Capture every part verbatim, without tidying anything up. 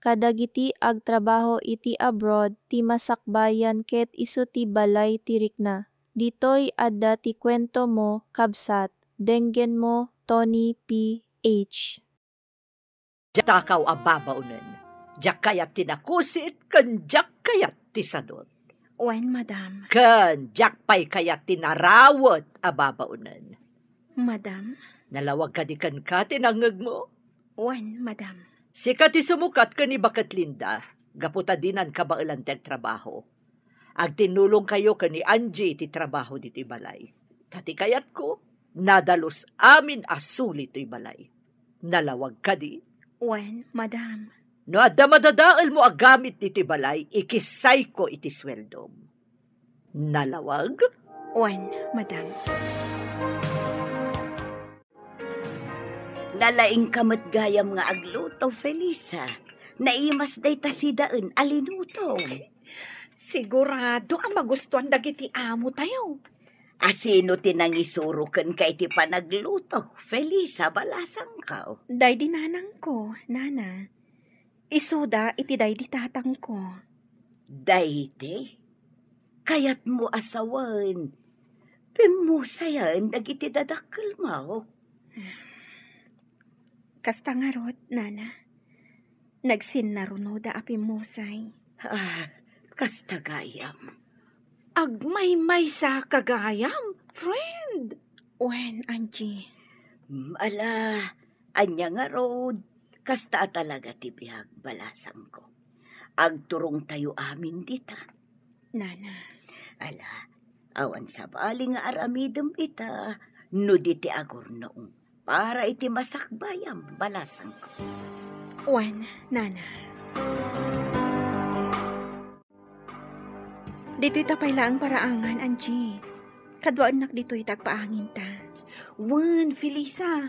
kadagiti agtrabaho iti abroad ti masakbayan ket isu ti balay ti rikna. Ditoy adda ti kuentomo, kabsat. Denggenmo, Tony P H. Diak takaw a babaonen. Diak kayat ti nakusit, ken diak kayat ti sadut. Wen, madam. Ken diak pay kayat ti narawet a babaonen. Madam? Nalawag kadi kenka ti nangngegmo? Wen, madam. Sika ti sumukat ken ni Baket Linda, gapu ta dinan kabaelan ti agtrabaho. Agtinnulongkayo ken ni Angie iti trabaho ditoy balay. Ta ti kayatko, nadalus amin a suli toy balay. Nalawag kadi? Wen, madam. No adda madadaelmo a gamit ditoy balay, ikissayko iti sueldom. Nalawag? Wen, madam. Nalaingka met gayam nga agluto, Felisa. Naimas dayta sidaen a linutong. Sigurado a magustuan dagiti amo tayo. A sino ti nangisuro kenka iti panagluto, Felisa, balasangko? Daydi nanangko, nana. Isuda iti daydi tatangko. Daydi? Kayatmo a sawen, pimmusayen dagiti dadakkelmo? Kasta ngarud, nana. Nagsinnarunoda a pimmusay. Ah, kasta gayam. Agmaymaysa ka gayam, friend. Wen, Angie. Mm, ala, ania ngarud, kasta a talaga ti biag, balasangko. Agturongtayo amin dita. Nana. Ala, awan sabali nga aramidem ita, no di ti agurnong para iti masakbayam, balasangko. Wen, nana. Ditoy ta pay laeng paraangan, Angie. Kaduaennak ditoy ta agpaanginta. Wen, Felisa.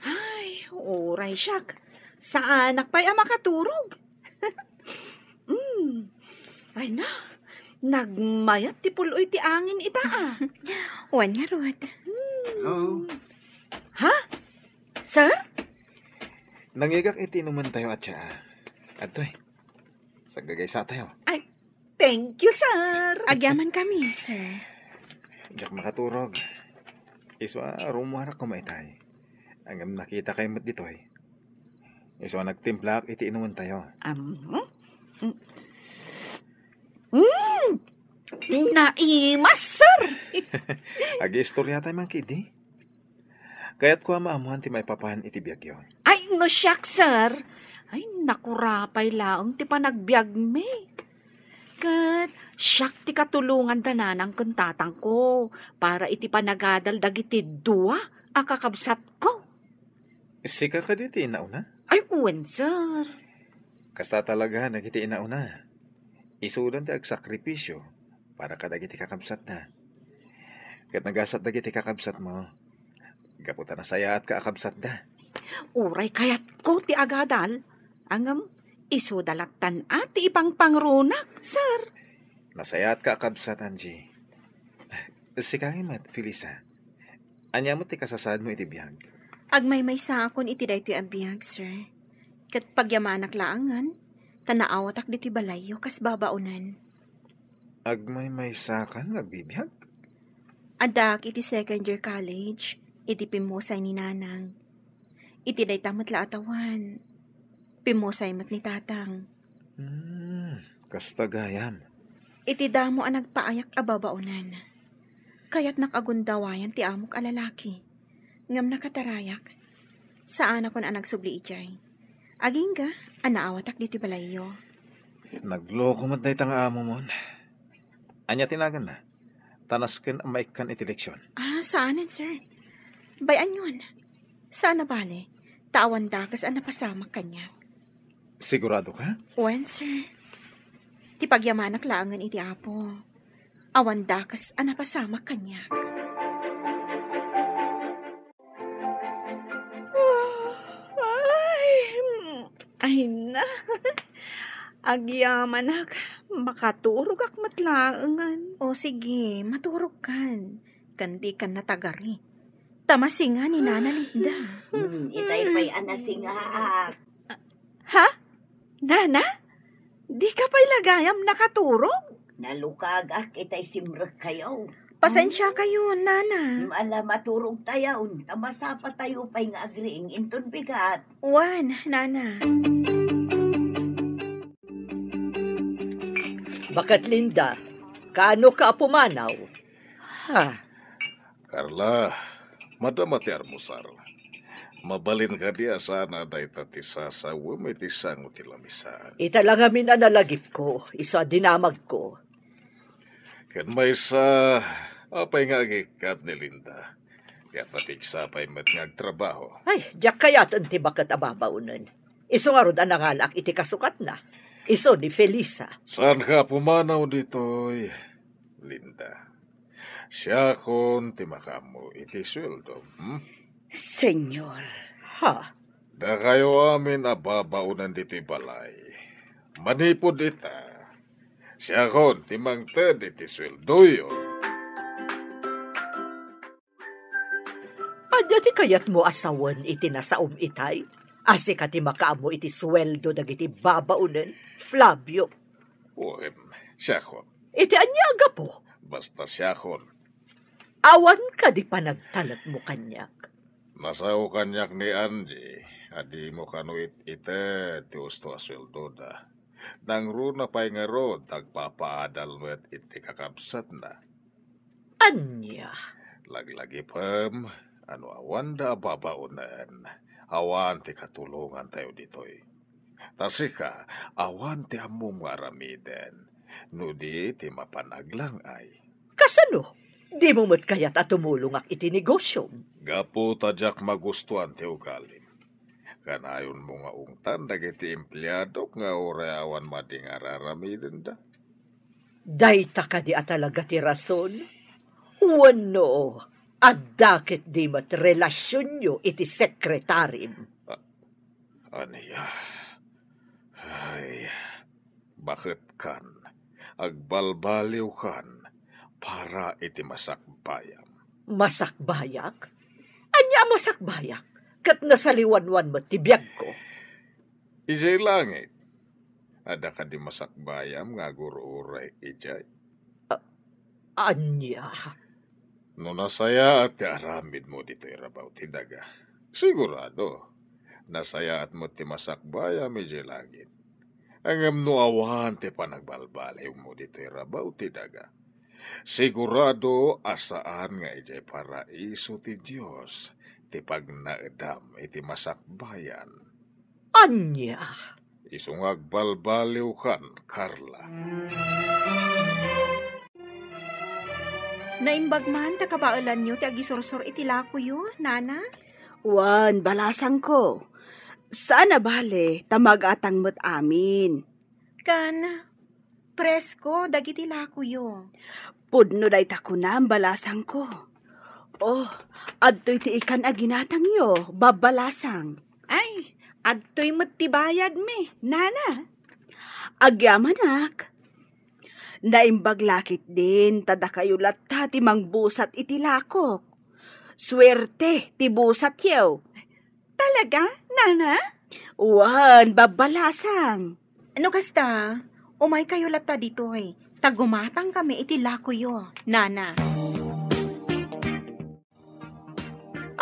Ay, uray siak. Saanak pay a makaturog. Mm. Ay na, nagmayat ti pul-oy ti angin ita, ah. Wen ngarud. Hmm. Hello? Ha? Sir? Nangigak iti inumantayo a tsaa. Adtoy. Saggagaysatayo. Ay, thank you, sir. Agyaman kami, sir. Diak makaturog. Isu a rumuarak koma itay. Ngem nakitakay met ditoy. Isu a nagtimplaak iti inumantayo. Um, mm, mm, naimas, sir. Agiistoryatay man ketdi. Kayatko a maammoan ti maipapan iti biagyo. Ay, no siak, sir. Ay, nakurapay laeng ti panagbiagmi. Ket siak ti katulongan da nanang ken tatangko para iti panagadal dagiti dua a kakabsatko. Sika kadi ti inauna? Ay, wen, sir. Kasta talaga dagiti inauna. Isudan ti agsakripisio para kadagiti kakabsatda. Ket nagasat dagiti kakabsatmo, gapu ta nasayaatka a kabsatda. Uray kayatko ti agadal, ngem isuda lattan a ti ipangpangrunak, sir. Nasayaatka a kabsat, Angie. Sika met, Felisa. Ania met ti kasasaadmo iti biag? Agmaymaysaakon iti daytoy a biag, sir. Ket pagyamanak laengen, ta naawatak ditoy balayyo kas babaonen. Agmaymaysakan nga agbibiag? Addaak iti second year college, iti pimmusay ni Nanang. Iti dayta met la a tawen, pimmusay met ni Tatang. Hmm, kasta gayam. Iti damo a nagpaayak a babaonen, kayatnak a gundawayan ti amok a lalaki. Ngem nakatarayak, saanakon a nagsubli idiay. Agingga a naawatak ditoy balayyo. Nagloko met dayta nga amomon. Ania ti naganna? Ta nasken a maikkan iti leksion. Ah, saanen, sir. Bay-anyon. Saan a bale, ta awan dakes a napasamak kaniak. Sigurado ka? Wen, sir. Ti pagyamanak laengen iti Apo. Awan dakes a napasamak kaniak. Ay, mm, ay na. Agyamanak, makaturogak met laengen. O sige, maturogkan. Ken dikan natagari. Ta masinga ni Nana Linda. Hmm, itay pay a nasingaak. Ha? Nana, dika pay la gayam nakaturog? Nalukagak itay simrekkayo. Pasensiakayo, Nana. Ala, maturogtayon, ta masapatayo pay nga agriing inton bigat. Wen, Nana. Baket Linda, kaano ka a pumanaw? Ha? Carla, madama ti almusar. Mabalin kadi a saan a dayta ti sasawem iti sango ti lamisaan? Ita la ngamin a nalagipko, isu a dinamagko. Ken maysa, apay nga agikkat ni Linda? Ket napigsa pay met nga agtrabaho. Ay, diak kayaten ti baket a babaonen. Isu ngarud a nangalaak iti kasukatna. Isu ni Felisa. Saanka a pumanaw ditoy, Linda? Siakon ti makaammo iti sueldo, hmm? Senyor. Ha? Dakayo amin a babaonen ditoy balay. Manipud ita, siakon ti mangted iti sueldoyo. Ania ti kayatmo a sawen iti nasaom itay? A sika ti makaammo iti sueldo dagiti babaonen, Flavio? Wen, siakon. Iti ania a gapu? Basta siakon. Awan kadi panagtalekmo kaniak? Nasao kaniak ni Angie a dimo kano it-ited ti usto a sueldoda. Nangruna pay ngarud, agpapaadal met iti kakabsatna. Ania? Laglagipem a no awanda a babaonen, awan ti katulongantayo ditoy. Ta sika, awan ti ammom nga aramiden, no di ti mapan aglang-ay. Kasano? Dimo met kayat a tumulongak iti negosiom? Gapu ta diak magustuan ti ugalim. Kanayonmo nga ungtan dagiti empleadok nga uray awan madi nga ar-aramidenda. Dayta kadi a talaga ti rason? Wenno, adda ketdi met relasionyo iti sekretarim? A-, ania? Ay, baketkan, agbalbaliwkan para iti masakbayam. Masakbayak? Ania a masakbayak? Ket nasaliwanwan met ti biagko. Idiay langit, adda kadi masakbayam nga agur-uray idiay? A-, ania? No nasayaat ti aramidmo ditoy rabaw ti daga, sigurado, nasayaat met ti masakbayam idiay langit. Ngem no awan ti panagbalbaliwmo ditoy rabaw ti daga, sigurado a saan nga idiay paraiso ti Dios ti pagnaedam iti masakbayan. Ania? Isu nga agbalbaliwkan, Carla. Naimbag man ta kabaelanyo ti agisursor iti lakoyo, Nana? Wen, balasangko. Saan a bale, ta magatang met amin. Kan, presko dagiti lakoyo. Pudno dayta kunam, balasangko. Oh, adtoy ti ikan a ginatangyo, babbalasang. Ay, adtoy met ti bayadmi, Nana. Agyamanak. Naimbag la ketdin ta dakayo latta ti mangbusat iti lakok. Suerte ti busatyo. Talaga, Nana? Wen, babbalasang. No kasta, umaykayo latta ditoy, ta gumatangkami iti lakoyo, Nana.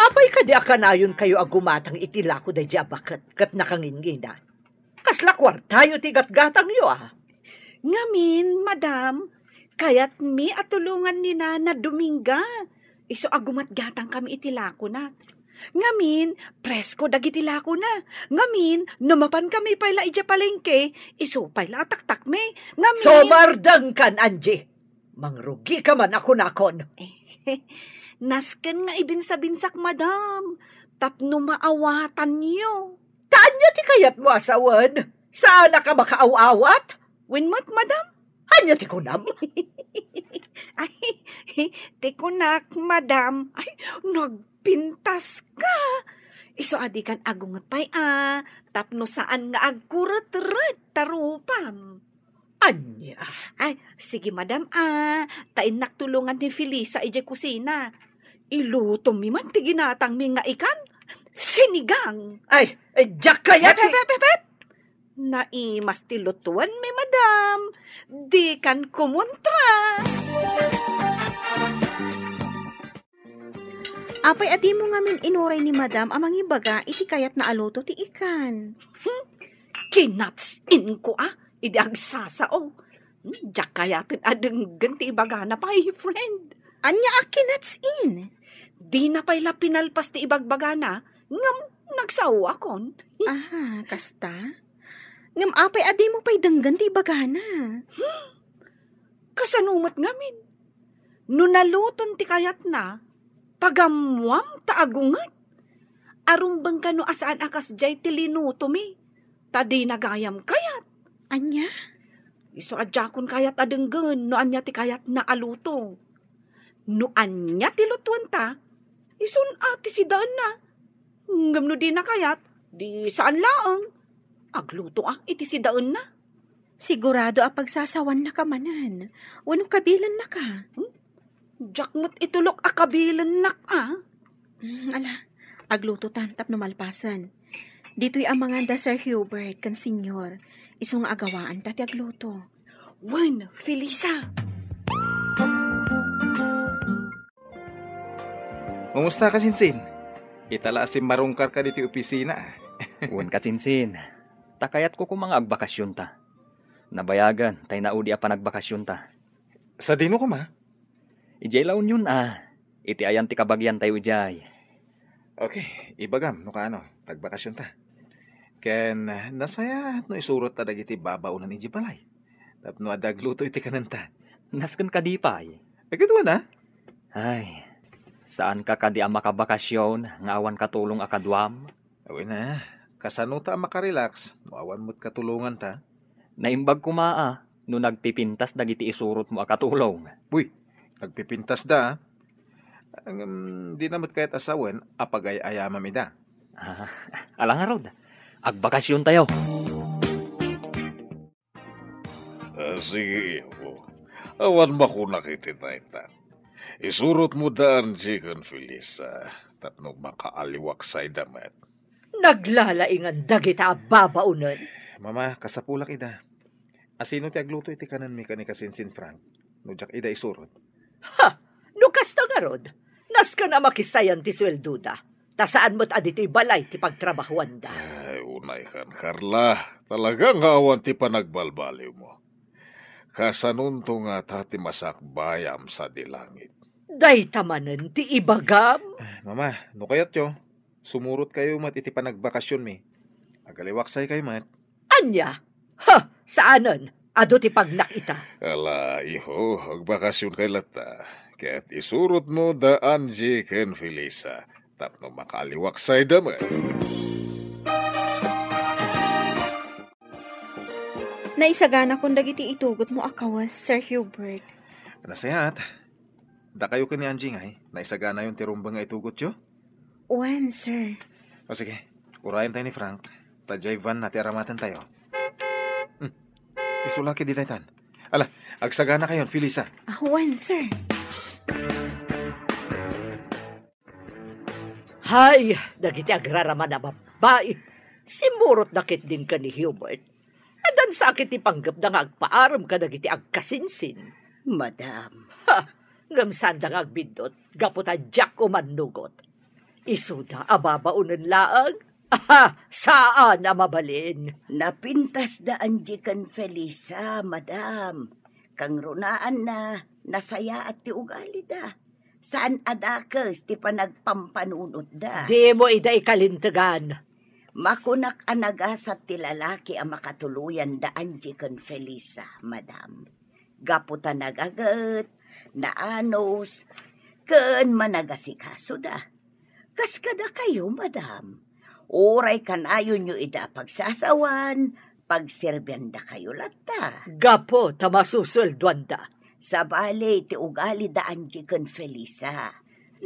Apay kadi a kanayonkayo a gumatang iti lako daydi a baket ket nakangingina? Kasla kuartayo ti gatgatangyo, a? Ngamin, madam, kayatmi a tulongan ni Nana Dominga. Isu a gumatgatangkami iti lakona. Ngamin, presko dagiti lakona. Ngamin, no mapankami pay la idiay palengke, isu pay la a taktakmi. Ngamin— Sumardengkan, Angie! Mangrugika man a kunakon. Nasken nga ibinsabinsak, madam, tapno maawatanyo. Ta ania ti kayatmo a sawen? Saanak a makaaw-awat? Wen met, madam. Ania ti kunam? Ay, ti kunak, madam. Ay, nagpintaska. Isu a dikan agunget pay a, tapno saan nga agkuretret ta rupam. Ania? Ay, sige, madam, a, ta innak tulongan ni Felisa idiay kusina. Ilutomi man ti ginatangmi nga ikan, sinigang. Ay, eh, diak kayat— Hep, hep, hep, hep, hep! Naimas ti lutuenmi, madam. Dikan kumontra. Apay a dimo ngamin inuray ni madam a mangibaga iti kayatna a luto ti ikan? Hmm, kinatsin ko a, idi agsasao. Hmm, diak kayaten a denggen ti ibagana pay, friend. Ania a kinatsin? Dina pay la pinalpas ti ibagbagana, ngem nagsaoakon. Aha, kasta? Ngem apay a dimo pay denggen ti ibagana? Hmm, kasano met ngamin? No naluton ti kayatna, pagammuam ta agunget. Arumbeng kano a saan a kasdiay ti linutomi, ta dina gayam kayat. Ania? Isu a diakon kayat a denggen no ania ti kayatna a luto. No ania ti lutuenta, isun a ti sidaenna. Ngem no dina kayat, di saan laeng. Agluto a iti sidaenna. Sigurado a pagsasawannaka manen, wenno kabilennaka? Hmm? Diak met itulok a kabilennak a. Hmm, ala, aglutotan tapno malpasen. Ditoy amangan da Sir Hubert ken Senyor, isu nga agawaanta ti agluto. Wen, Felisa. Kumusta, Kasinsin? Ita la a simmarungkarka ditoy opisina, a. Wen, Kasinsin. Ta kayatko koma nga agbakasionta. Nabayagen tay naudi a panagbakasionta. Sadino koma? Idiay La Union, a. Iti ayan ti kabagiantayo idiay. Okay, ibagam no kaano, ta agbakasionta. Ken, nasayaat no isurotta dagiti babaonen idiay balay. Tapno adda agluto iti kanenta. Nasken kadi pay? Agidwan a. Ay, saanka kadi a makabakasion nga awan katulong a kaduam? Wen a, kasanota a makarelax no awan met katulonganta? Naimbag koma a no nagpipintas dagiti isurotmo a katulong. Uy, nagpipintasda, a. Ngem, dina met kayat a sawen a pagay-ayamam ida. Ah, ala ngarud, agbakasiontayo. Ah, sige, Ipo. Awan makunak iti dayta. Isurotmo da Angie ken Felisa tapno makaaliwaksayda met. Naglalaingan dagita a babaonen. Mama, kasapulak ida. Asino ti agluto iti kanenmi ken ni Kasinsin Frank no diak ida isurot? Ha! No kasta ngarud, nasken a makisayan ti sueldoda, ta saan met a ditoy balay ti pagtrabahuanda. Ay, unaykan, Carla. Talaga nga awan ti panagbalbaliwmo. Kasanonto ngata ti masakbayam sadi langit? Dayta manen ti ibagam. Ah, Mama, no kayatyo, sumurotkayo met iti panagbakasionmi. Agaliwaksaykayo met. Ania? Ha! Saanen. Adu ti pagnak ita. Ala, iho, agbakasionkay latta. Ket isurotmo da Angie ken Felisa tapno makaaliwaksayda met. Naisaganakon dagiti itugotmo a kawes, Sir Hubert. Nasayaat. Dakayo ken ni Angie ngay, naisaganayon ti rumbeng nga itugotyo? Wen, sir. O sige, urayen tayo ni Frank, ta diay van na ti aramatentayo. Hmm. Isulaki di daytan. Ala, agsaganakayon, Felisa. Ah, wen, sir. Hay, dagiti agraraman a babbai, simmurotda ketdin ken ni Hubert. Addan sa ket ti panggepda nga agpaarem kadagiti agkasinsin. Madam. Ha, ngem saanda nga agbiddut, gapu ta diak umannugot. Isuda a babaonen laeng? Aha, saan a mabalin. Napintasda Angie ken Felisa, madam. Kangrunaanna, nasayaat ti ugalida. Saan a dakes ti panagpampanunotda. Dimo ida ikalintegan. Makunak a nagasat ti lalaki a makatuloyan da Angie ken Felisa, madam. Gapu ta nagaget, naanus, ken managasikasoda. Kas kadakayo, madam, uray kanayonyo ida a pagsasawan, pagserbiandakayo latta. Gapu ta masusueldoanda. Sabali ti ugali da Angie ken Felisa.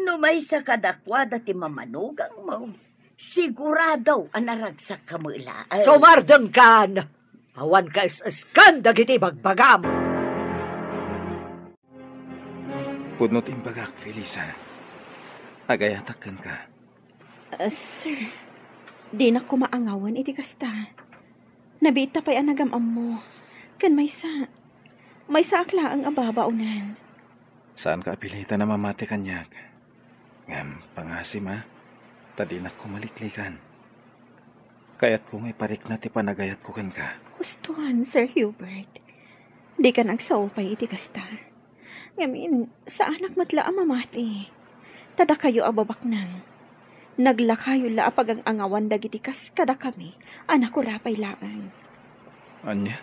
No maysa kadakuada ti mamanugangmo, sigurado a naragsak ka met laeng. Sumardengkan! Awan kaes-eskan dagiti ibagbagam! Pudno ti imbagak, Felisa. Agayatak kenka. Ah, sir, dinak koma angawen iti kasta. Nabiit ta pay a nagam-ammo. Ken maysa, maysaak laeng a babaonan. Saanka a pilitan a mamati kaniak. Ngem pangasim a, ta dinak kumaliklikan. Kayatko nga iparikna ti panagayatko kenka. Huston, Sir Hubert. Dikan agsao pay iti kasta. Ngamin, saanak met la a mamati. Ta dakayo a babaknang, naglakayo la a pagang-angawan dagiti kas kadakami a nakurapay laeng. Ania?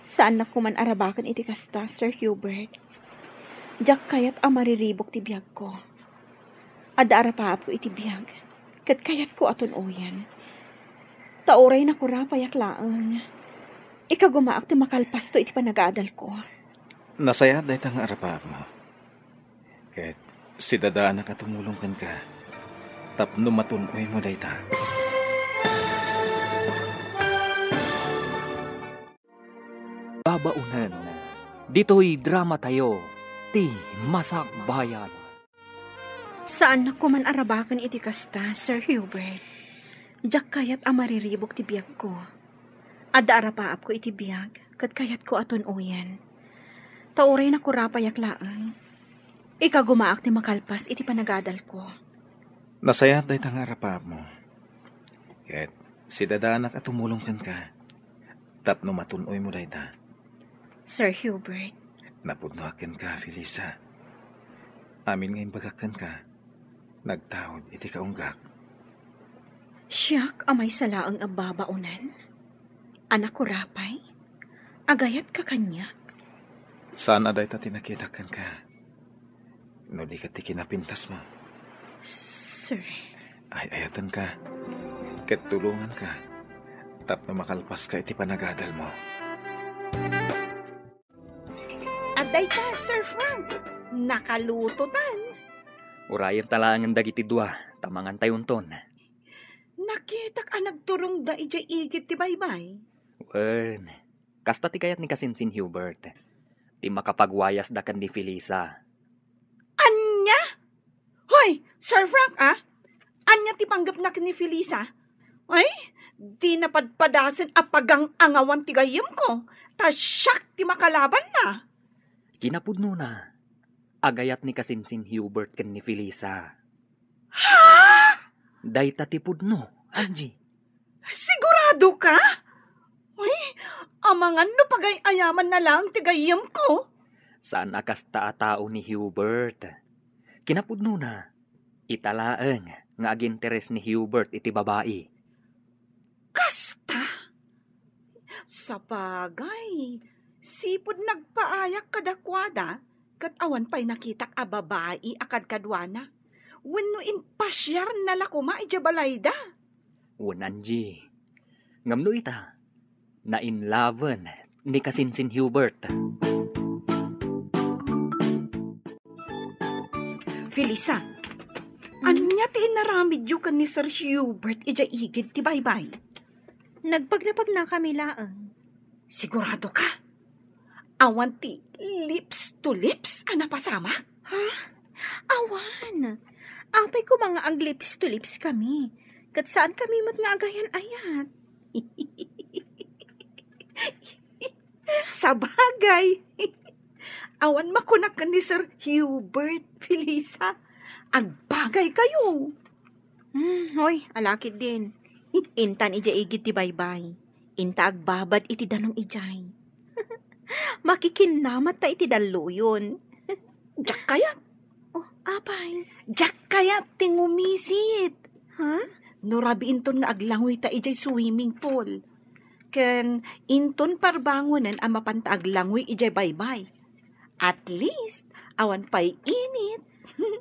Saannak koman a rabaken iti kasta, Sir Hubert. Diak kayat a mariribuk ti biagko. Adda arapaapko iti biag, ket kayatko a tun-oyen. Ta uray nakurapayak laeng, ikagumaak ti makalpasto iti panagadalko. Nasayaat dayta nga arapaapmo. Ket sidadaanak a tumulong kenka tapno matun-oymo dayta. Babaonen, ditoy dramatayo, ti Masakbayan. Saannak koman a rabaken iti kasta, Sir Hubert. Diak kayat a mariribuk ti biagko. Adda arapaapko iti biag, ket kayatko a tun-oyen. Ta uray nakurapayak laeng, ikagumaak ti makalpas iti panagadalko. Nasayaat dayta nga arapaapmo. Ket sidadaanak a tumulong kenka tapno matun-oymo dayta. Sir Hubert. Napudnoak kenka, Felisa. Amin nga imbagak kenka, nagtaud iti kaunggak. Siak a maysa laeng a babaonan? A nakurapay? Agayatka kaniak? Saan a dayta ti nakitak kenka. No di ket ti kinapintasmo. Sir. Ay-ayatenka, ket tulonganka tapno makalpaska iti panagadalmo. Adda ita, Sir Frank. Nakalutotan. Urayenta laengen dagiti dua, ta mangantayonton. Nakitak a nagturongda idiay igid ti baybay. Wen, kasta ti kayat ni kasinsin Hubert. Ti makapagwayasda ken ni Felisa. Ania? Hoy, Sir Frank, ah? Ania ti panggepna ken ni Felisa? Ay, di napadpadasen a pagang-angawan ti gayyemko, ta siak ti makalabanna. Kinapudnona, agayat ni kasinsin Hubert ken ni Felisa. Ha? Dayta ti pudno, Angie. Sigurado ka? Uy, amangan no pagay-ayamanna laeng ti gayyemko. Saan a kasta a tao ni Hubert. Kinapudnona, ita laeng nga aginteres ni Hubert iti babai. Kasta? Sabagay, sipud nagpaayak kadakuada, ket awan pay nakitak a babai a kadkaduana. Wenno impasiarna la koma idiay balayda. Wen, Angie. Ngem no ita, nainlaven ni kasinsin Hubert. Felisa, ania ti inaramidyo ken ni Sir Hubert idiay igid ti baybay? Nagpagnapagnakami laeng. Sigurado ka? Awan ti lips to lips a napasamak? Ha? Awan. Apay koma nga ag-lips to lips kami. Ket saan kami met nga agayan-ayat. Sabagay. Awan makunak ken ni Sir Hubert, Felisa. Agbagay kayo. Hmm, hoy, alakid din. Intan idiay igid ti baybay. Inta agbabad iti danum idiay. Makikinnamat ta iti dalluyon. Diak kayat. Oh, apay? Diak kayat ti ngumisit. Ha? No rabii inton nga aglangoy ta idiay swimming pool. Ken inton parbangonen a mapanta aglangoy idiay baybay. At least, awan pay init.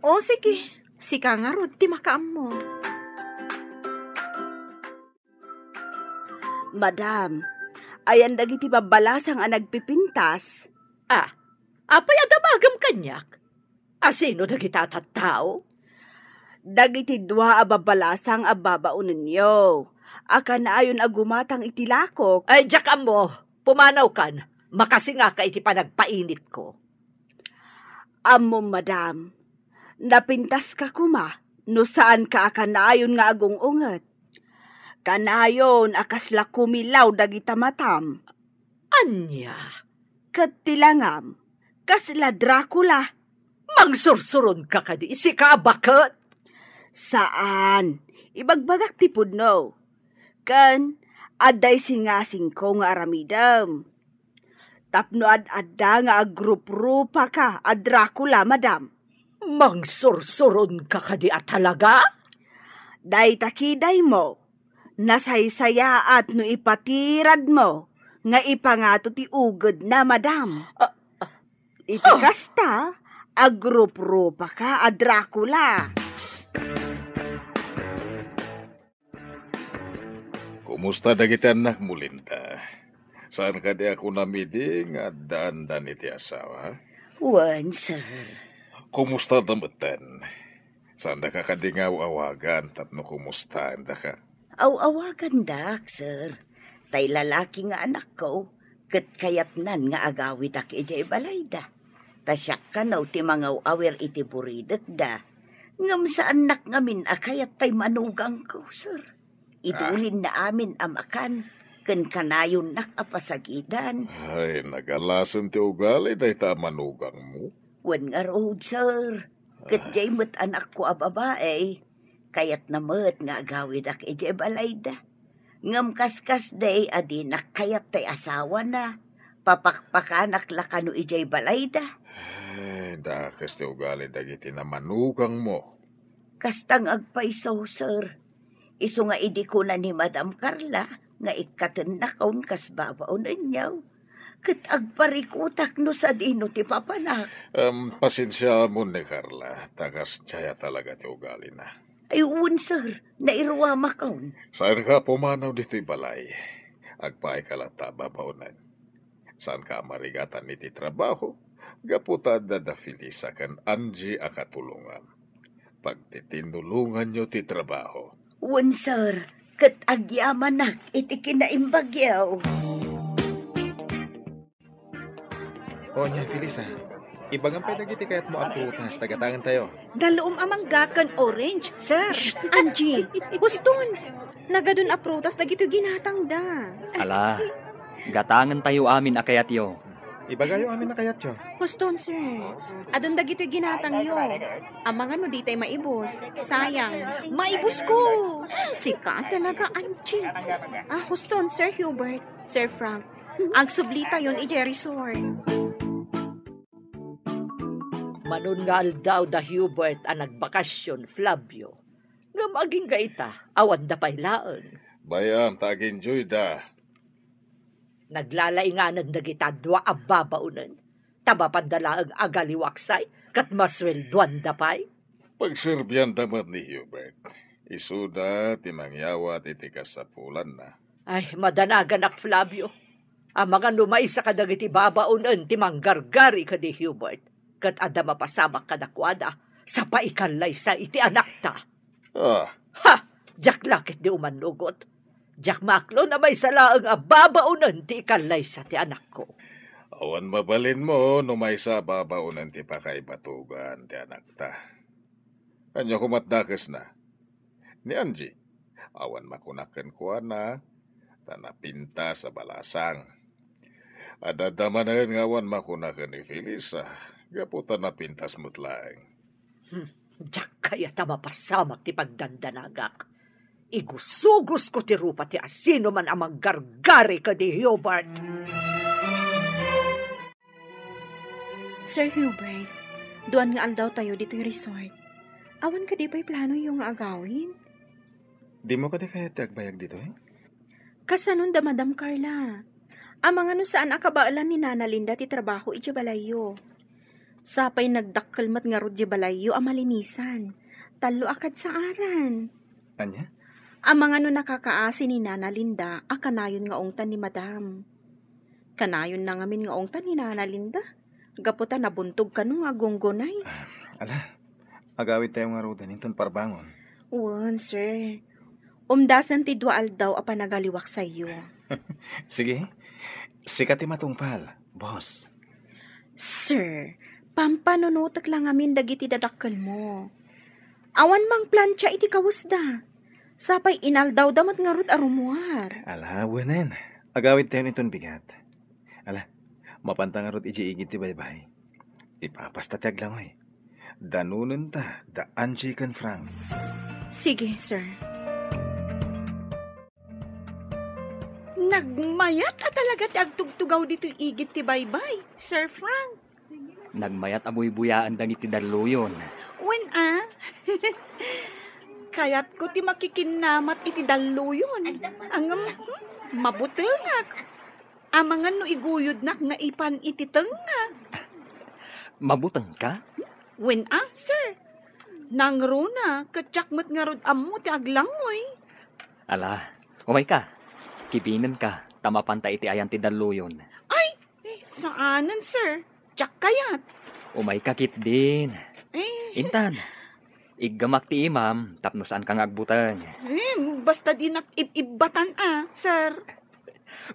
O, sige. Sika ngarud ti makaammo. Madam, ayan dagiti babbalasang a nagpipintas? Ah, apay a damagem kaniak? A sino dagita a tattao? Dagiti dua a babbalasang a babaonenyo a kanayon a gumatang iti lakok. Ay, diak ammo. Pumanawkan. Makasingaka iti panagpainitko. Ammom, madam, napintaska koma no saanka a kanayon nga agung-unget. Kanayon a kasla kumilaw dagita matam. Ania? Ket ti langam, kasla Dracula. Mangsursuron ka kadi, sika a baket? Saan. Ibagbagak ti pudno. Ken, adda isingasingko nga aramidem. Tapno ad-adda nga agruprupa ka a Dracula, madam. Mangsursuron ka kadi a talaga? Dayta kidaymo, nasaysayaat no ipatiradmo nga ipangato ti ugedna, madam. Ah, ah. Iti Ah. kasta, agruprupa ka a Dracula. Kumusta dagiti annakmo, Linda? Saan kadi a kunam idi nga addaanda iti asawa? Wen, sir. Kumusta da metten? Saandaka kadi nga aw-awagan tapno kumustaendaka? Aw-awagandak, sir. Tay lalaki nga anakko, ket kayatnan nga agawidak idiay balayda. Ta siak kano ti mangaw-awir iti buridekda. Ngem saannak ngamin a kayat tay manugangko, sir. Idulinna amin a makan, ken kanayonnak a pasagidan. Ay, nagalasen ti ugali dayta a manugangmo. Wen ngarud, sir. Ket Ah. diay met anakko a babai, kayatna met nga agawidak idiay balayda. Ngem kaskasdi a dinak kayat tay asawana, papakpakanak la kano idiay balayda. Ay, dakes ti ugali dagiti namanugangmo. Kasta nga agpayso, sir. Isu nga idi kuna ni Madam Carla nga ikkatennakon kas babaonenyo, ket agparikutak no sadino ti papanak. Em, pasensiaamon ni Carla, ta kasdiay a talaga ti ugalina. Ay, wen, sir, nairuamakon. Saanka a pumanaw ditoy balay. Agpaayka latta a babaonen. Saanka a marigatan iti trabaho, gapu ta adda da Felisa ken Angie a katulongam. Pagtitinnulonganyo ti trabaho. Wen, sir, ket agyamanak iti kinaimbagyo. O, ania, Felisa, ibagam pay dagiti kayatmo a prutas ta gatangentayo. Dalom a mangga ken orange, sir. Shh! Angie, huston! Nagadun a prutas dagitoy ginatangda. Ala, gatangentayo amin a kayatyo. Ibagayo amin a kayatyo. Huston, sir. Adun dagitoy ginatangyo. Amangan no ditay maibus. Sayang. Maibusko! Sika talaga, Angie. Ah, huston, Sir Hubert, Sir Frank. Agsublitayon idiay resort. Manon nga aldaw da Hubert a nagbakasyon, Flavio. Ngem agingga ita, awanda pay laeng. Bay-am ta agenjoyda. Naglalainganan dagita dua a babaonen, ta mapanda laeng agaliwaksay, ket masueldoanda pay. Pagserbianda met ni Hubert. Isuda ti mangyawat iti kasapulanna. Ay, madanaganak, Flavio. Amangan no maysa kadagiti babaonen ti manggargari ken ni Hubert, ket adda mapasamak kadakuada, sa paikallaysa iti anakta. Ah. Ha! Diak la ketdi umannugot. Diak maaklon a maysa laeng a babaonen ti ikallaysa ti anakko. Awan mabalinmo no maysa a babaonen ti pakaibatogan ti anakta. Ania koma't dakesna? Ni Angie, awan makunak kenkuana, ta napintas a balasang. Adda manen nga awan makuna ken ni Felisa, gapu ta napintas met laeng. Hmm, diak kayat a mapasamak ti pagdandanagak. Igusugosko ti rupa ti asinoman a manggargari ken ni Hubert. Sir Hubert, duan nga aldawtayo ditoy resort. Awan kadi pay planoyo nga agawid? Dimo kadi kayat ti agbayag ditoy? Kasanon da Madam Carla? Amangan no saan a kabaelan ni Nana Linda ti trabaho idiay balayyo. Sapay nagdakkel met ngarud diay balayyo a malinisan. Tallo a kadsaaran. Ania? Amangan no nakakaasi ni Nana Linda a kanayon nga ungtan ni Madam. Kanayonna ngamin nga ungtan ni Nana Linda, gapu ta nabuntog kano nga agunggunay. Ah, ala, agawidtayo ngaruden inton parbangon. Wen, sir. Umdasen ti dua aldaw a panagaliwaksayyo. Sige, sika ti matungpal, boss. Sir, pampanunotek la ngamin dagiti dadakkelmo. Awan mangplancha iti kawesda. Sapay inaldawda met ngarud a rummuar. Ala, wenen. Agawidtayon iton bigat. Ala, mapanta ngarud idiay igid ti baybay. Ipapasta ti aglangoy. Danonenta da Angie ken Frank. Sige, sir. Nagmayat a talaga ti agtugtugaw ditoy igid ti baybay, Sir Frank. Nagmayat a buybuyaen dagiti dalluyon. Wen a? Kayatko ti makikinnamat iti dalluyon. Ngem, hmm, mabutengak. Amangan no iguyodnak nga ipan iti tengnga. Mabutengka? Wen a, sir. Nangruna, ket diak met ngarud ammo ti aglangoy. Ala, umayka. Kibinenka, ta mapanta iti ayan ti dalluyon. Ay, saanen, sir. Diak kayat. Umayka ketdin. Eh. Intan, iggemak ti imam tapno saanka nga agbuteng. Eh, basta dinak ib-ibbatan a, sir.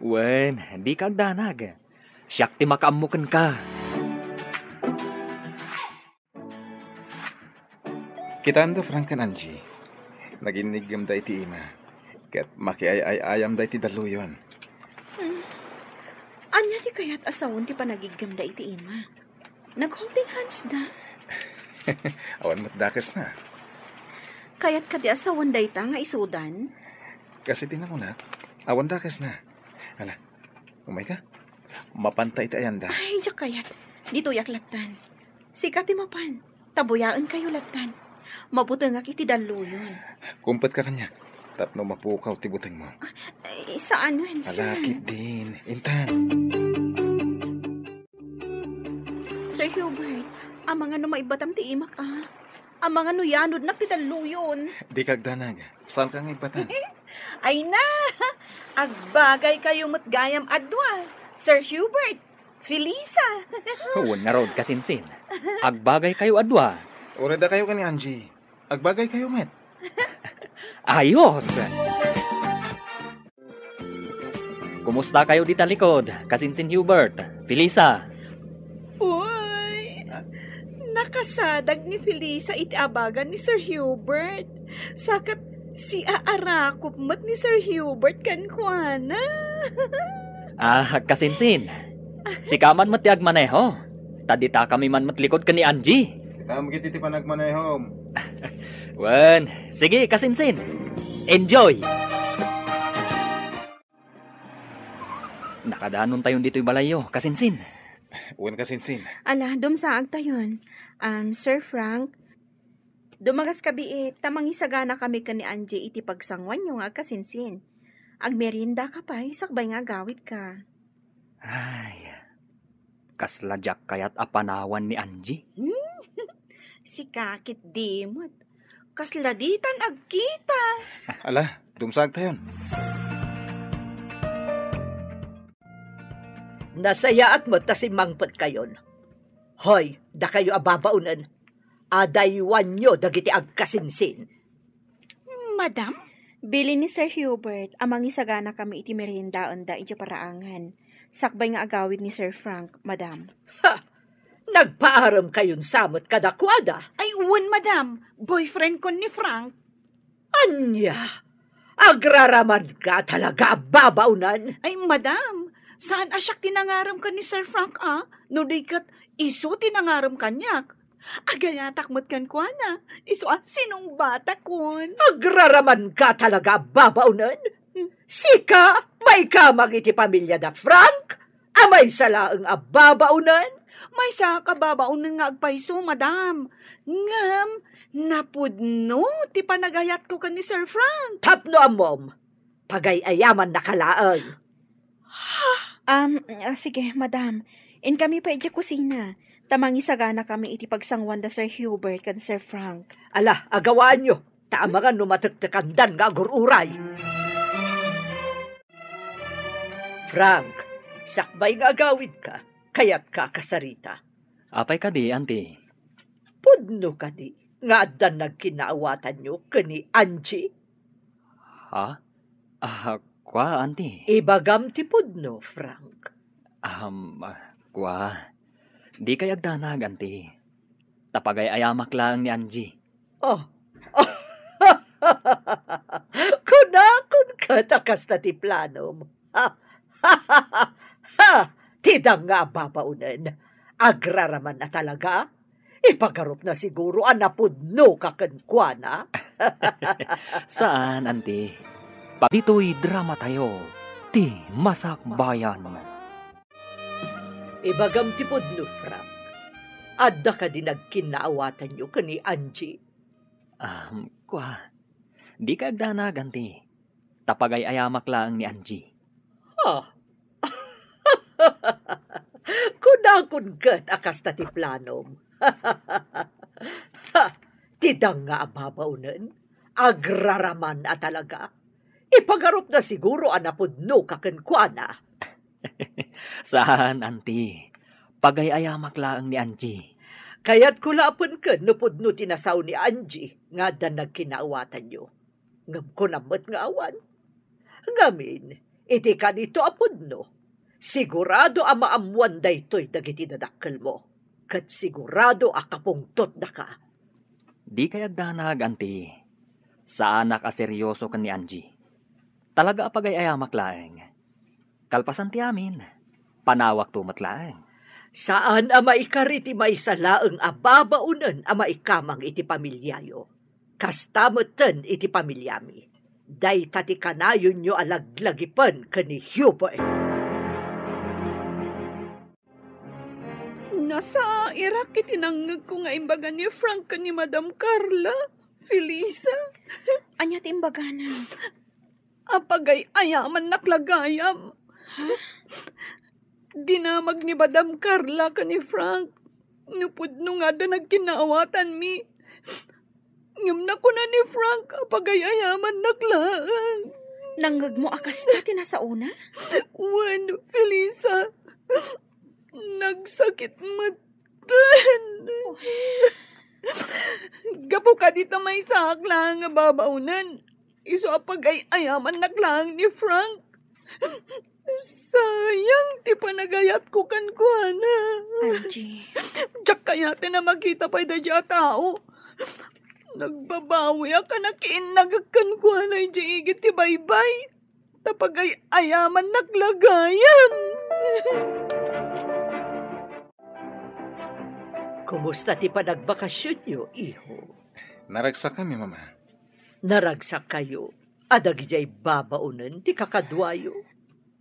Wen, dika agdanag. Siak ti makaammo kenka. Kitaem da Frank ken Angie. Naginniggemda iti ima. Ket makiay-ay-ayamda iti dalluyon. Hmm. Ania ti kayat a sawen ti panagiggemda iti ima? Nag-holding hands da. Awan met dakesna. Kayat kadi a sawen dayta nga isudan? Kas iti nakunak, awan dakesna. Ala, umayka. Mapanta iti ayanda. Ay, diak kayat. Ditoyak lattan. Sika ti mapan. Ta buyaenkayo lattan. Mabutengak iti dalluyon. Kumpetka kaniak tapno mapukaw ti butengmo. Ay, saanen, sir. Ala, ketdin. Intan. Sir Hubert, amangan no maibbatam ti imak a. Amangan no yanodnak ti dalluyon. Dika agdanag. Saanka nga ibbatan? Ay na! Agbagaykayo met gayam a dua, Sir Hubert, Felisa. Wen ngarud, kasinsin. Agbagaykayo a dua. Uray dakayo ken ni Angie. Agbagaykayo met. Ayos! Kumustakayo dita likod, kasinsin Hubert, Felisa? Uy, nakasadag ni Felisa iti abagan ni Sir Hubert. Sa ket siaarakop met ni Sir Hubert kenkuana. Ah, kasinsin. Sika man met ti agmaneho. Ta ditakami man met likod ken ni Angie. Ditam ket iti panagmanehom. Wen, sige, kasinsin. Enjoy! Nakadanontayon ditoy balayyo, kasinsin. Wen, kasinsin. Ala, dumsaagtayon. Um, Sir Frank, dumagaskabiit, ta mangisaganakami ken ni Angie iti pagsanguanyo nga agkasinsin. Agmeriendaka pay, sakbay nga agawidka. Ay, kasla diak kayat a panawan ni Angie. Hmm? Sika ketdi met. Kasla ditan agkita. Ala, dumsaagtayon. Nasayaat met ta simmangpetkayon. Hoy, dakayo a babaonen, adaywanyo dagiti agkasinsin. Madam? Bilin ni Sir Hubert a mangisaganakami iti meriendaenda idiay paraangan, sakbay nga agawid ni Sir Frank, madam. Ha! Nagpaaremkayon sa met kadakuada? Ay, wen, madam. Boyfriend kon ni Frank. Ania? Agraramanka talaga a babaonen? Ay, madam, saan a siak ti nangarem ken ni Sir Frank a, no di ket isu ti nangarem kaniak. Agayatak met kenkuana, isu a sinungbatakon. Agraramanka talaga a babaonen? Hmm. Sika, maikamang iti pamiliada Frank? A maysa laeng a babaonen? Maysaak a babaonen nga agpayso, madam. Ngem, napudno ti panagayatko ken ni Sir Frank. Tapno ammom, pagay-ayamannaka laeng. Um, ah, sige, madam. Inkami pay idiay kusina, ta mangisaganakami iti pagsanguanda Sir Hubert ken Sir Frank. Ala, agawaanyo, ta amangan no matektekandan nga agur-uray. Frank, sakbay nga agawidka, kayatka a kasarita. Apay kadi, Auntie? Pudno kadi nga addan nagkinnaawatanyo ken ni Angie? Ha? Ah, kua, Auntie? Ibagam ti pudno, Frank. Um, ah, kua, dikay agdanag, Auntie. Ta pagay-ayamak laeng ni Angie. Oh. Kunakon ket a kasta ti planom. Ha! Ti danga a babaonen, agraraman a talaga? Ipagarupna siguro a napudnoka kenkuana. Saan, Auntie. Ditoy dramatayo, ti Masakbayan. Ibagam ti pudno, Frank. Adda kadi nagkinnaawatanyo ken ni Angie? Ah, kua, dika agdanag, Auntie. Ta pagay-ayamak laeng ni Angie. Ha? Kunakon ket a kasta ti planom. Ha, ti danga a babaonen, agraraman a talaga. Ipagarupna siguro a napudnoka kenkuana. Saan, Auntie. Pagay-ayamak laeng ni Angie. Kayatko la a penken no pudno ti nasao ni Angie nga addan nagkinnaawatanyo. Ngem kunam met nga awan. Ngamin, iti kanito a pudno, sigurado a maammoan daytoy dagiti dadakkelmo, ket sigurado a kapungtotdaka. Dikay agdanag, Auntie. Saanak a serioso ken ni Angie. Talaga a pagay-ayamak laeng. Kalpasan ti amin, panawakto met laeng. Saan a maikari ti maysa laeng a babaonen a maikamang iti pamiliayo. Kasta metten iti pamiliami. Dayta ti kanayonyo a laglagipen ken ni Hubert. Nasairak iti nangngegko nga imbaga ni Frank ken ni Madam Carla, Felisa. Ania ti imbagana? Apagay-ayamannak la gayam. Ha? Dinamag ni Madam Carla ken ni Frank no pudno nga adda nagkinnaawatanmi. Ngem nakuna ni Frank a pagay-ayamannak laeng. Nangngegmo a kasta ti nasaona? Wen, Felisa. Nagsakit metten. Oh. Gapu kadi ta maysaak laeng nga babaonen, isu a pagay-ayamannak laeng ni Frank. Sayang ti panagayatko kenkuana. Angie. Diak kayaten a makita pay daydiay a tao. Nagbabawiak a nakiinnagek kenkuana idiay igid ti baybay. Ta pagay-ayamannak la gayam. Kumusta ti panagbakasionyo, iho? Naragsakami, Mama. Naragsakkayo a dagidiay babaonen ti kakaduayo?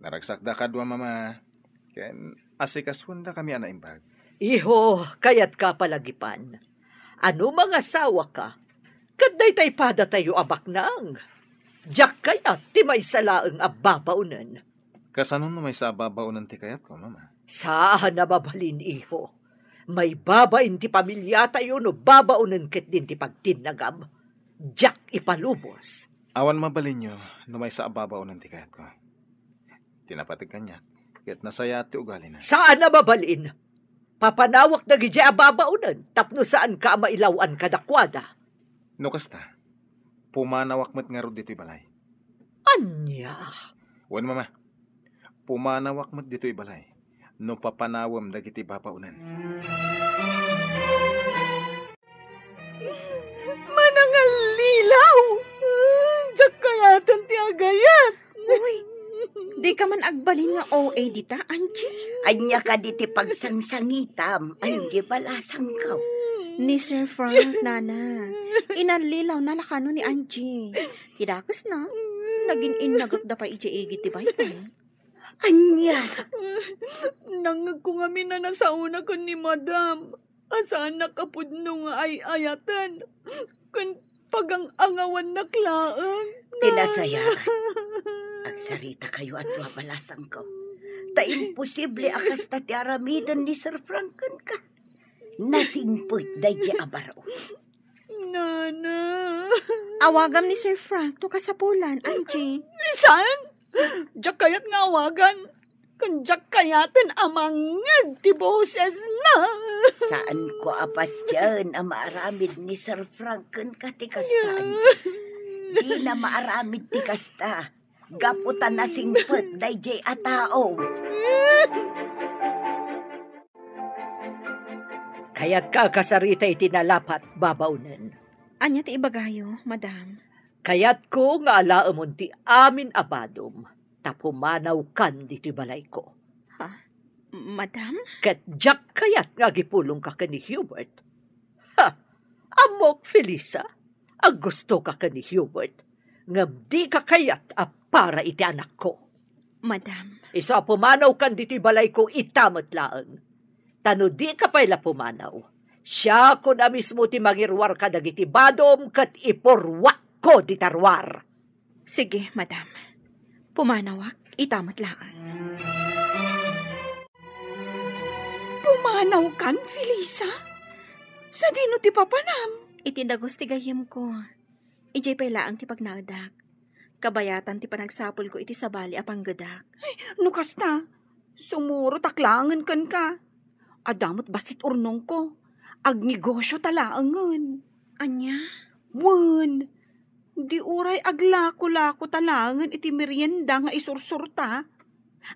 Naragsakda kadua, Mama, ken asikasuendakami a naimbag. Iho, kayatka a palagipan. A no mangasawaka, ket daytay padatayo a baknang. Diak kayat ti maysa laeng a babaonen. Kasano no maysa a babaonen ti kayatko, Mama? Saan a mabalin, iho. Maibabain ti pamiliatayo no babaonen ketdin ti pagtinnagam. Diak ipalubos. Awan mabalinyo no maysa a babaonen ti kayatko. Ti napateg kaniak, ket nasayaat ti ugalina. Saan a mabalin. Papanawak dagidiay a babaonen tapno saanka a mailaw-an kadakuada. No kasta, pumanawak met ngarud ditoy balay. Ania? Wen, Mama. Pumanawak met ditoy balay no papanawem dagiti babaonen. Manangallilaw! Diak kayaten ti agayat! Uy, dika man agbalin nga O A dita, Angie? Ania kadi ti pagsangsangitam, Angie Balasangko? Ni Sir Frank, Nana. Inallilawna la kano ni Angie. Ti dakesna, nagin-innagekda pay idiay igid ti baybay. Ania? Nangngegko ngamin a nasaona ken ni Madam. A saannak a pudno nga ay-ayaten ken pagang-angawannak laeng. Ti nasayaat, agsaritakayo a dua, Balasangko. Ta imposible a kasta ti aramiden ni Sir Frank kenka. Nasingpet daydiay a baro. Nana. Awagam ni Sir Frank no kasapulan, Angie. Saan? Diak kayat nga awagan. Ken diak kayaten a mangngeg ti bosesna. Saanko a patien a maaramid ni Sir Frank kenka ti kasta, Angie. Dina maaramid ti kasta. Gapu ta nasingpet daydiay a tao. Kayatka a kasarita iti nalapat, babaonen. Ania ti ibagayo, Madam? Kayatko nga alaemon ti amin a badom ta pumanawkan ditoy balayko. Ha? Madam? Ket diak kayat nga agipulongka ken ni Hubert. Ha! Ammok, Felisa, a gustoka ken ni Hubert, ngem dika kayat a para iti anakko. Madam. Isu a pumanawkan ditoy balayko ita met laeng. Ta no dika pay la pumanaw, siakon a mismo ti mangiruar kadagiti badom ket ipurruakko dita ruar. Sige, madam. Pumanawak ita met laeng. Pumanawkan, Felisa? Sadino ti papanam? Iti dagus ti gayyemko. Idiay pay laeng ti pagnaedak. Kabayatan ti panagsapulko iti sabali a panggedak. Ay, no kasta, sumurotak laengen kenka. Adda met bassit urnongko. Agnegosio ta laengen. Ania? Wen, di uray aglako-lako ta laengen iti merienda nga isursurta.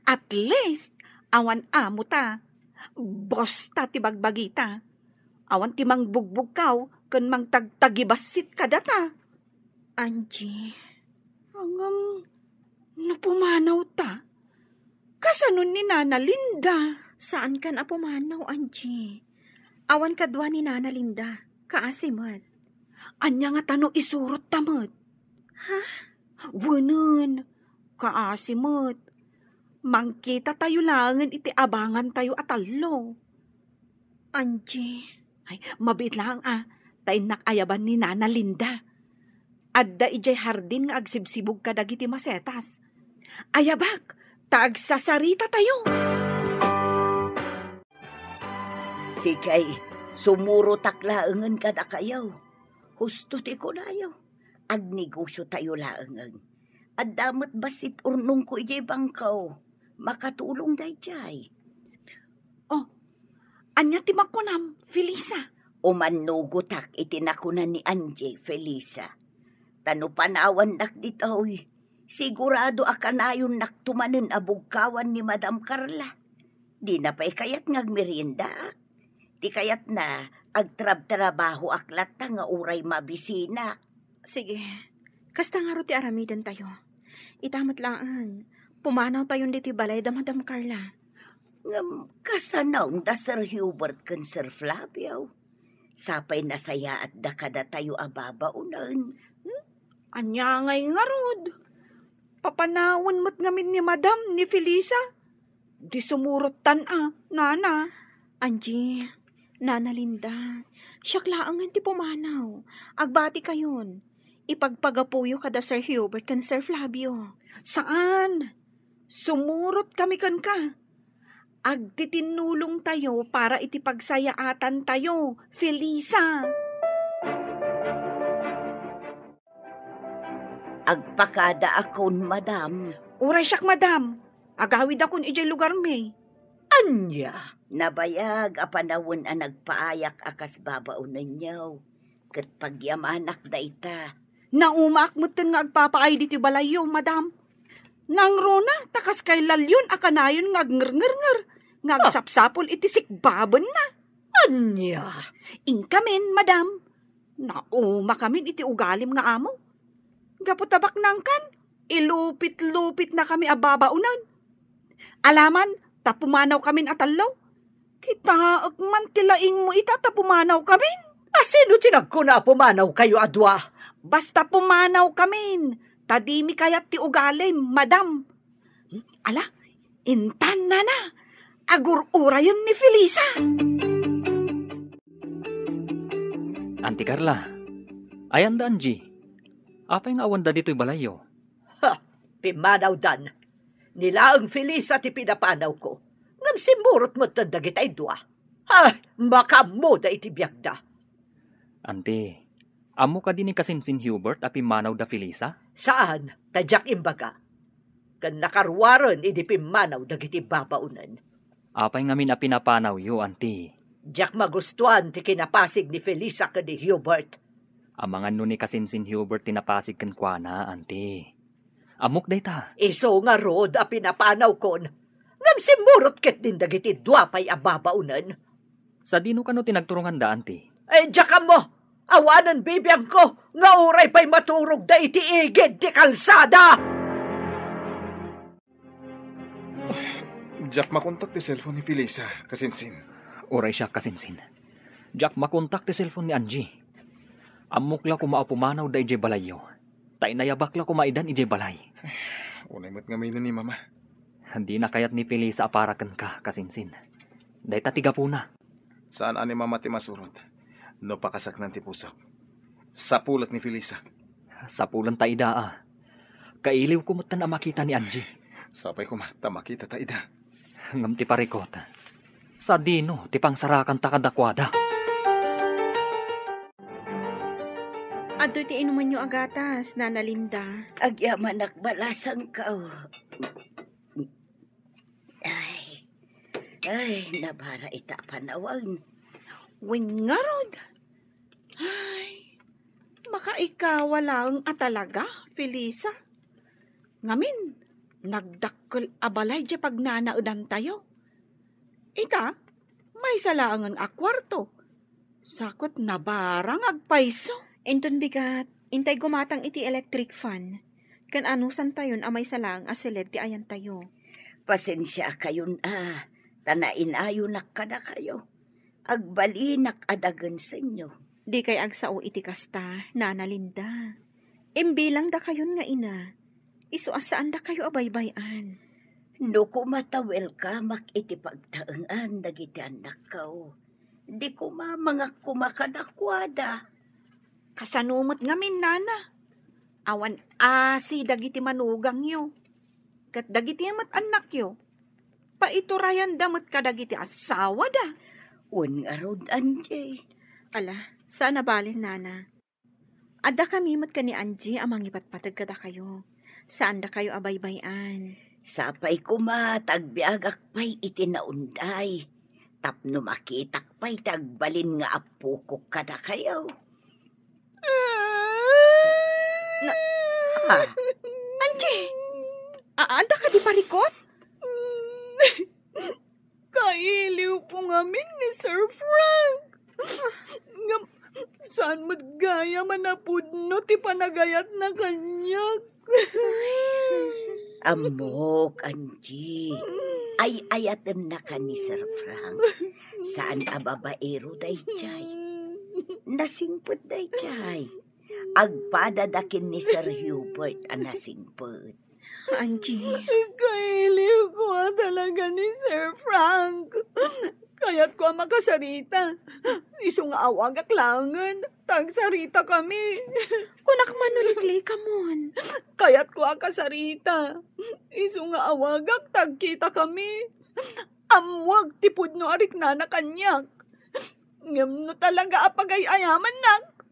At least, awan amo ta. Boss ta ti bagbagita. Awan ti mangbugbugkaw ken mangtagtagibassit kadata. Angie. Ngem, no pumanawta, kasano ni Nana Linda? Saankan a pumanaw, Angie. Awan kadua ni Nana Linda. Kaasi met. Ania ngata no isurotta met? Ha? Wenen, kaasi met. Mangkitatayo laengen iti abangantayo a tallo. Angie. Ay, mabiit laeng a, ta innak ayaban ni Nana Linda. Adda idiay hardin nga agsibsibug kadagiti masetas. Ayabak, ta agsasaritatayo. Sige, sumurotak laengen kadakayo. Husto ti kunayo. Agnegosiotayo laengen. Adda met bassit urnongko idiay bangko. Makatulong daydiay. Oh, ania ti makunam, Felisa? Umannugotak iti nakuna ni Angie, Felisa. Ta no panawannak ditoy, sigurado a kanayonnakto manen a bugkawan ni Madam Carla. Dina pay kayat nga agmeriendaak. Ti kayatna, agtrabtrabahoak latta nga uray mabisinak. Sige. Kasta ngarud ti aramidentayo. Ita met laeng, pumanawtayon ditoy balay da Madam Carla. Ngem kasano da Sir Hubert ken Sir Flavio? Sapay nasayaatda kadatayo a babaonen. Hmm? Ania ngay ngarud? Papanawen met ngamin ni Madam ni Felisa? Di sumurottan a, Nana. Angie, Nana Linda, siak laengen ti pumanaw. Agbatikayon. Ipagpagapuyo kada Sir Hubert ken Sir Flavio. Saan? Sumurot kami kenka. Agtitinnulongtayo para iti pagsayaatantayo, Felisa. Agpakadaakon, madam. Uray siak, madam. Agawidakon idiay lugarmi. Ania? Nabayag a panawen a nagpaayak a kas babaonenyo. Ket pagyamanak dayta. Naumaak metten nga agpapaay ditoy balayyo, madam. Nangruna ta kas kay Lalyon a kanayon nga agnerngernger, nga Ah. agsapsapul iti sikbabenna. Ania? Inkamin, madam. Naumakamin iti ugalim nga amo. Gapu ta baknangkan, ilupit-lupitnakami a babaonen. Alaman, ta pumanawkamin a tallo. Kitaek man ti laingmo ita ta pumanawkamin. A, sino ti nagkuna a pumanawkayo a dua? Basta pumanawkamin, ta dimi kayat ti ugalim, madam. Hmm, ala, intan, nana, agur-urayen ni Felisa. Anti Carla, ayan da Angie? Apay nga awanda ditoy balayyo? Ha! Pimmanawdan. Ni laeng Felisa ti pinapanawko. Ngem simmurot metten dagitay dua. Ha! Makaammoda iti biagda. Anti, ammo kadi ni Kasinsin Hubert a pimmanaw da Felisa? Saan, ta diak imbaga. Ken nakaruaren idi pimmanaw dagiti babaonen. Apay ngamin a pinapanawyo, anti? Diak magustuan ti kinapasig ni Felisa ken ni Hubert. Amangan no ni Kasinsin Hubert ti napasig kenkuana, anti. Ammok dayta. Isu ngarud a pinapanawkon. Ngem simmurot ketdin dagiti dua pay a babaonen. Sadino kano ti nagturonganda, anti? Eh, diak ammo. Awanen bibiangko nga uray pay maturogda iti igid ti kalsada! Diak makontak ti cellphone ni Felisa, kasinsin. Uray siak, kasinsin. Diak makontak ti cellphone ni Angie. Ammok la koma a pumanawda idiay balayyo. Ta inayabak la koma idan idiay balay. Unay met ngamin ni Mama. Dina kayat ni Felisa a para kenka, kasinsin. Dayta ti gapuna. Saan a ni Mama ti masurot no pakasaknang ti pusok. Sapulat ni Felisa. Sapulenta ida a. Kailiwko metten a makita ni Angie. Sapay koma ta makitata ida. Ngem ti parikot, sadino ti pangsarakanta kadakuada? Adtoy ti inumenyo a gatas, Nana Linda. Agyamanak balasangko. Ay, ay, nabara ita a panawen. Wen ngarud. Ay, makaikawa laeng a talaga, Felisa. Ngamin, nagdakkel a balay diay pagnanaedantayo. Ita, maysa laengen a kuarto. Sa ket nabara nga agpayso. Inton bigat, intay gumatang iti electric fan, ken anusantayon a maysa laeng a siled ti ayantayo. Pasensiakayon a, ta nainayonak kadakayo. Agbalinak a dagensenyo. Dikay agsao iti kasta, Nana Linda. Imbilangdakayon nga ina, isu a saandakayo a baybay-an. No koma ta welcomeak iti pagtaengan dagiti annakko, di koma mangakuma kadakuada. Kasano met ngamin, Nana? Awan asi dagiti manugangyo. Ket dagiti met annakyo, paiturayanda met kadagiti asawada. Wen ngarud, Angie. Ala, saan a balin, Nana. Addakami met ken ni Angie a mangipatpateg kadakayo. Saandakayo a baybay-an. Sapay koma ta agbiagak pay iti naunday tapno makitak pay ti agbalin nga appokok kadakayo. Na, ah, Angie! A-, adda kadi parikot? Kailiwko ngamin ni Sir Frank. Ngem saan met gayam a napudno ti panagayatna kaniak. Ammok, Angie. Ay-ayatennaka ni Sir Frank. Saan a babaero daydiay. Nasingpet daydiay. Agpadada ken ni Sir Hubert a nasingpet. Angie. Kailiwko a talaga ni Sir Frank. Kayatko a makasarita. Isu nga awagak laengen, ta agsaritakami. Kunak man no liklikamon. Kayatko a kasarita. Isu nga awagak, ta agkitakami. Ammoak ti pudno a riknana kaniak. Ngem no talaga a pagay-ayamannak,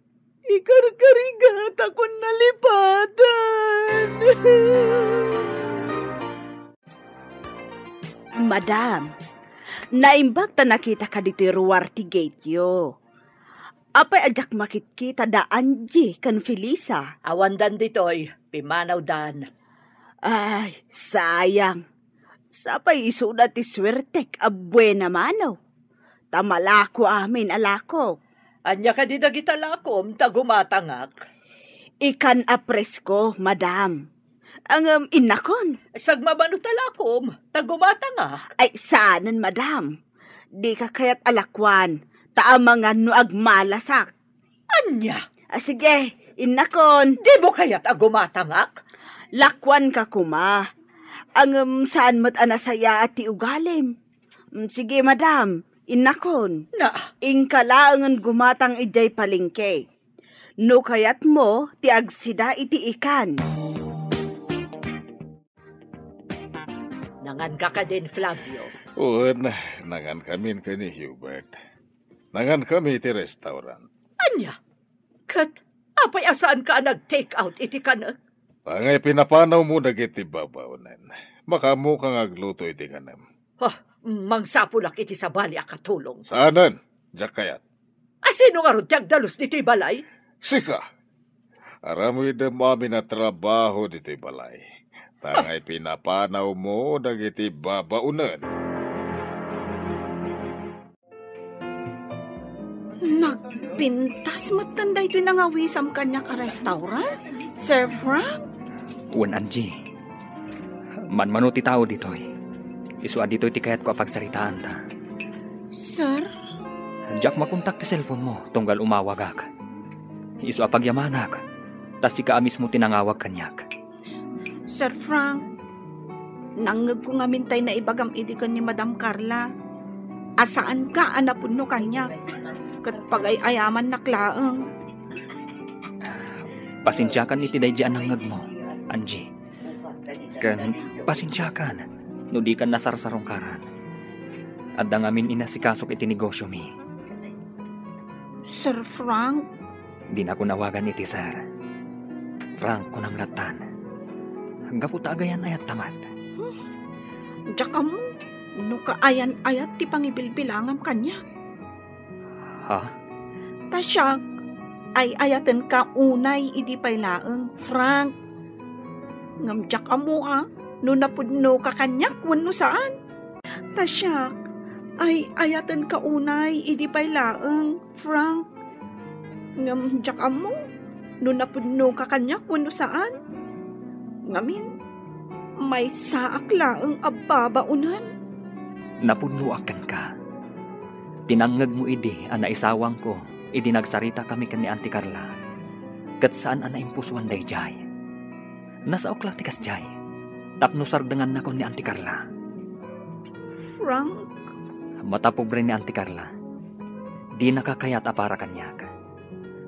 ikarkarigatakon nalipatan. Madam, naimbag ta nakitaka ditoy ruar ti gateyo. Apay a diak makitkita da Angie ken Felisa? Awandan ditoy, pimmanawdan. Ay, sayang. Sapay isuda ti suertek a buena mano. Ta malako amin a lakok. Ania kadi dagita lakom ta gumatangak? Ikan a presko, madam. Ngem innakon. Sagmamano ta lakom ta gumatangak. Ay, saanen, madam. Dika kayat a lakuan, ta amangan no agmalasak. Ania? Ah, sige, innakon. Dimo kayat a gumatangak? Lakuanka koma. Ngem saan met a nasayaat ti ugalim. Mm, sige, madam, innakon. Na. Inka laengen gumatang idiay palengke. No kayatmo ti agsida iti ikan. Nanganka kadin, Flavio? Wen, nangankamin ken ni Hubert. Nangankami iti restaurant. Ania? Ket apay a saanka a nag-take out iti kanek? Angay pinapanawmo dagiti babaonen. Makaamoka nga agluto iti kanem. Ha, mangsapulak iti sabali a katulong. Saanen, diak kayat. A sino ngarud ti agdalus ditoy balay? Sika. Aramidem amin a trabaho ditoy balay. Ta angay pinapanawmo dagiti babaonen. Nag- Pintas metten daytoy nangawisam kaniak a restaurant, Sir Frank? Wen, Angie. Manmano ti tao ditoy. Isu a ditoy ti kayatko a pagsaritaanta. Sir? Diak makontak ti cellphone mo tunggal umawagak. Isu a pagyamanak, ta sika a mismo ti nangawag kaniak. Sir Frank, nangngegko ngamin tay naibagam idi ken ni Madam Carla a saanka a napudno kaniak ket pagay-ayamannak laeng. Pasensiakan iti daydi a nangngegmo, Angie. Ken pasensiakan no dikan nasarsarungkaran. Adda ngamin inasikasok iti negosyomi. Sir Frank? Dinakon awagan iti sir. Frank, kunam lattan. Gapu ta agayan-ayatta met. Hmm. Diak ammo no kaayan-ayat ti pangibilbilangam kaniak. Ha? Ta siak, ay-ayatenka unay idi pay laeng, Frank. Ngem diak ammo a no napudnoka kaniak wenno saan. Ta siak, ay-ayatenka unay idi pay laeng, Frank. Ngem diak ammo no napudnoka kaniak wenno saan. Ngamin, maysaak laeng a babaonen. Napudnoak kenka. Ti nangngegmo idi a naisawangko idi nagsaritakami ken ni Auntie Carla, ket saan a naimpusoan daydiay. Nasaok la ti kasdiay, tapno sardengannakon ni Auntie Carla. Frank? Matapobre ni Auntie Carla. Dinaka kayat a para kaniak.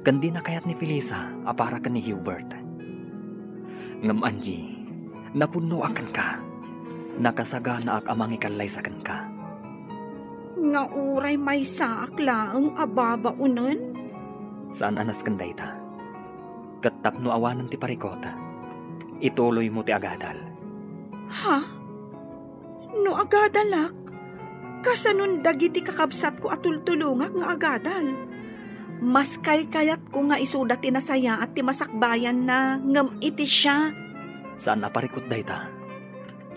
Ken dina kayat ni Felisa a para ken ni Hubert. Ngem Angie, napudnoak kenka. Nakasaganaak a mangikallaysa kenka. Nga uray maysaak laeng a babaonen? Saan a nasken dayta. Ket tapno awanen ti parikut, ituloymo ti agadal. Ha? No agadalak, kasanon dagiti kakabsatko a tultulongak nga agadal? Mas kaykayatko nga isuda ti nasayaat ti masakbayanna ngem iti siak. Saan a parikut dayta.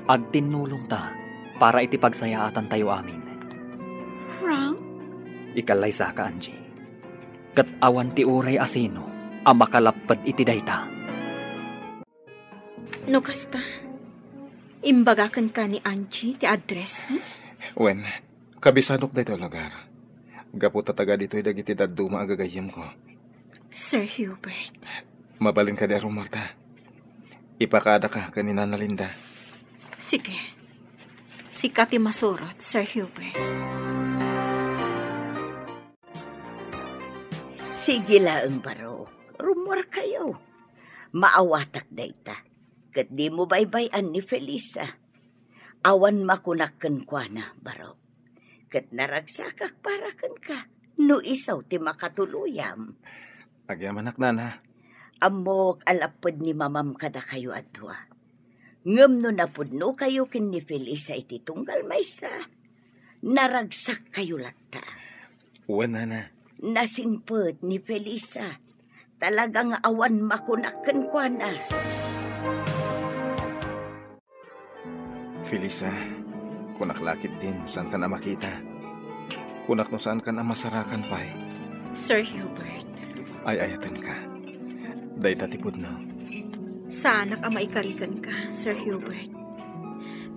Agtinnulongta para iti pagsayaatantayo amin. Frank? Ikallaysaka, Angie. Ket awan ti uray a sino a makalapped iti dayta. No kasta, imbagakenka ni Angie ti addressmi? Wen, kabisanok daytoy a lugar. Gapu ta taga ditoy dagiti dadduma a gagayyemko. Sir Hubert. Mabalin kadi a rummuarta? Ipakaadaka ken ni Nana Linda. Sige. Sika ti masurot, Sir Hubert. Sige laeng, Barok. Rummuarkayo. Maawatak dayta. Ket dimo baybay-an ni Felisa. Awan makunak kenkuana, Barok. Ket naragsakak para kenka no isu ti makatuluyam. Agyamanak, Nana. Ammok a lapped ni Mamam kadakayo a dua. Ngem no napudnokayo ken ni Felisa iti tunggal maysa, naragsakkayo latta. Wen, Nana. Nasingpet ni Felisa. Talaga nga awan makunak kenkuana. Felisa, kunak la ketdin saankan a makita. Kunak no saankan a masarakan pay. Sir Hubert. Ay-ayatenka. Dayta ti pudno. Saanak a maikari kenka, Sir Hubert.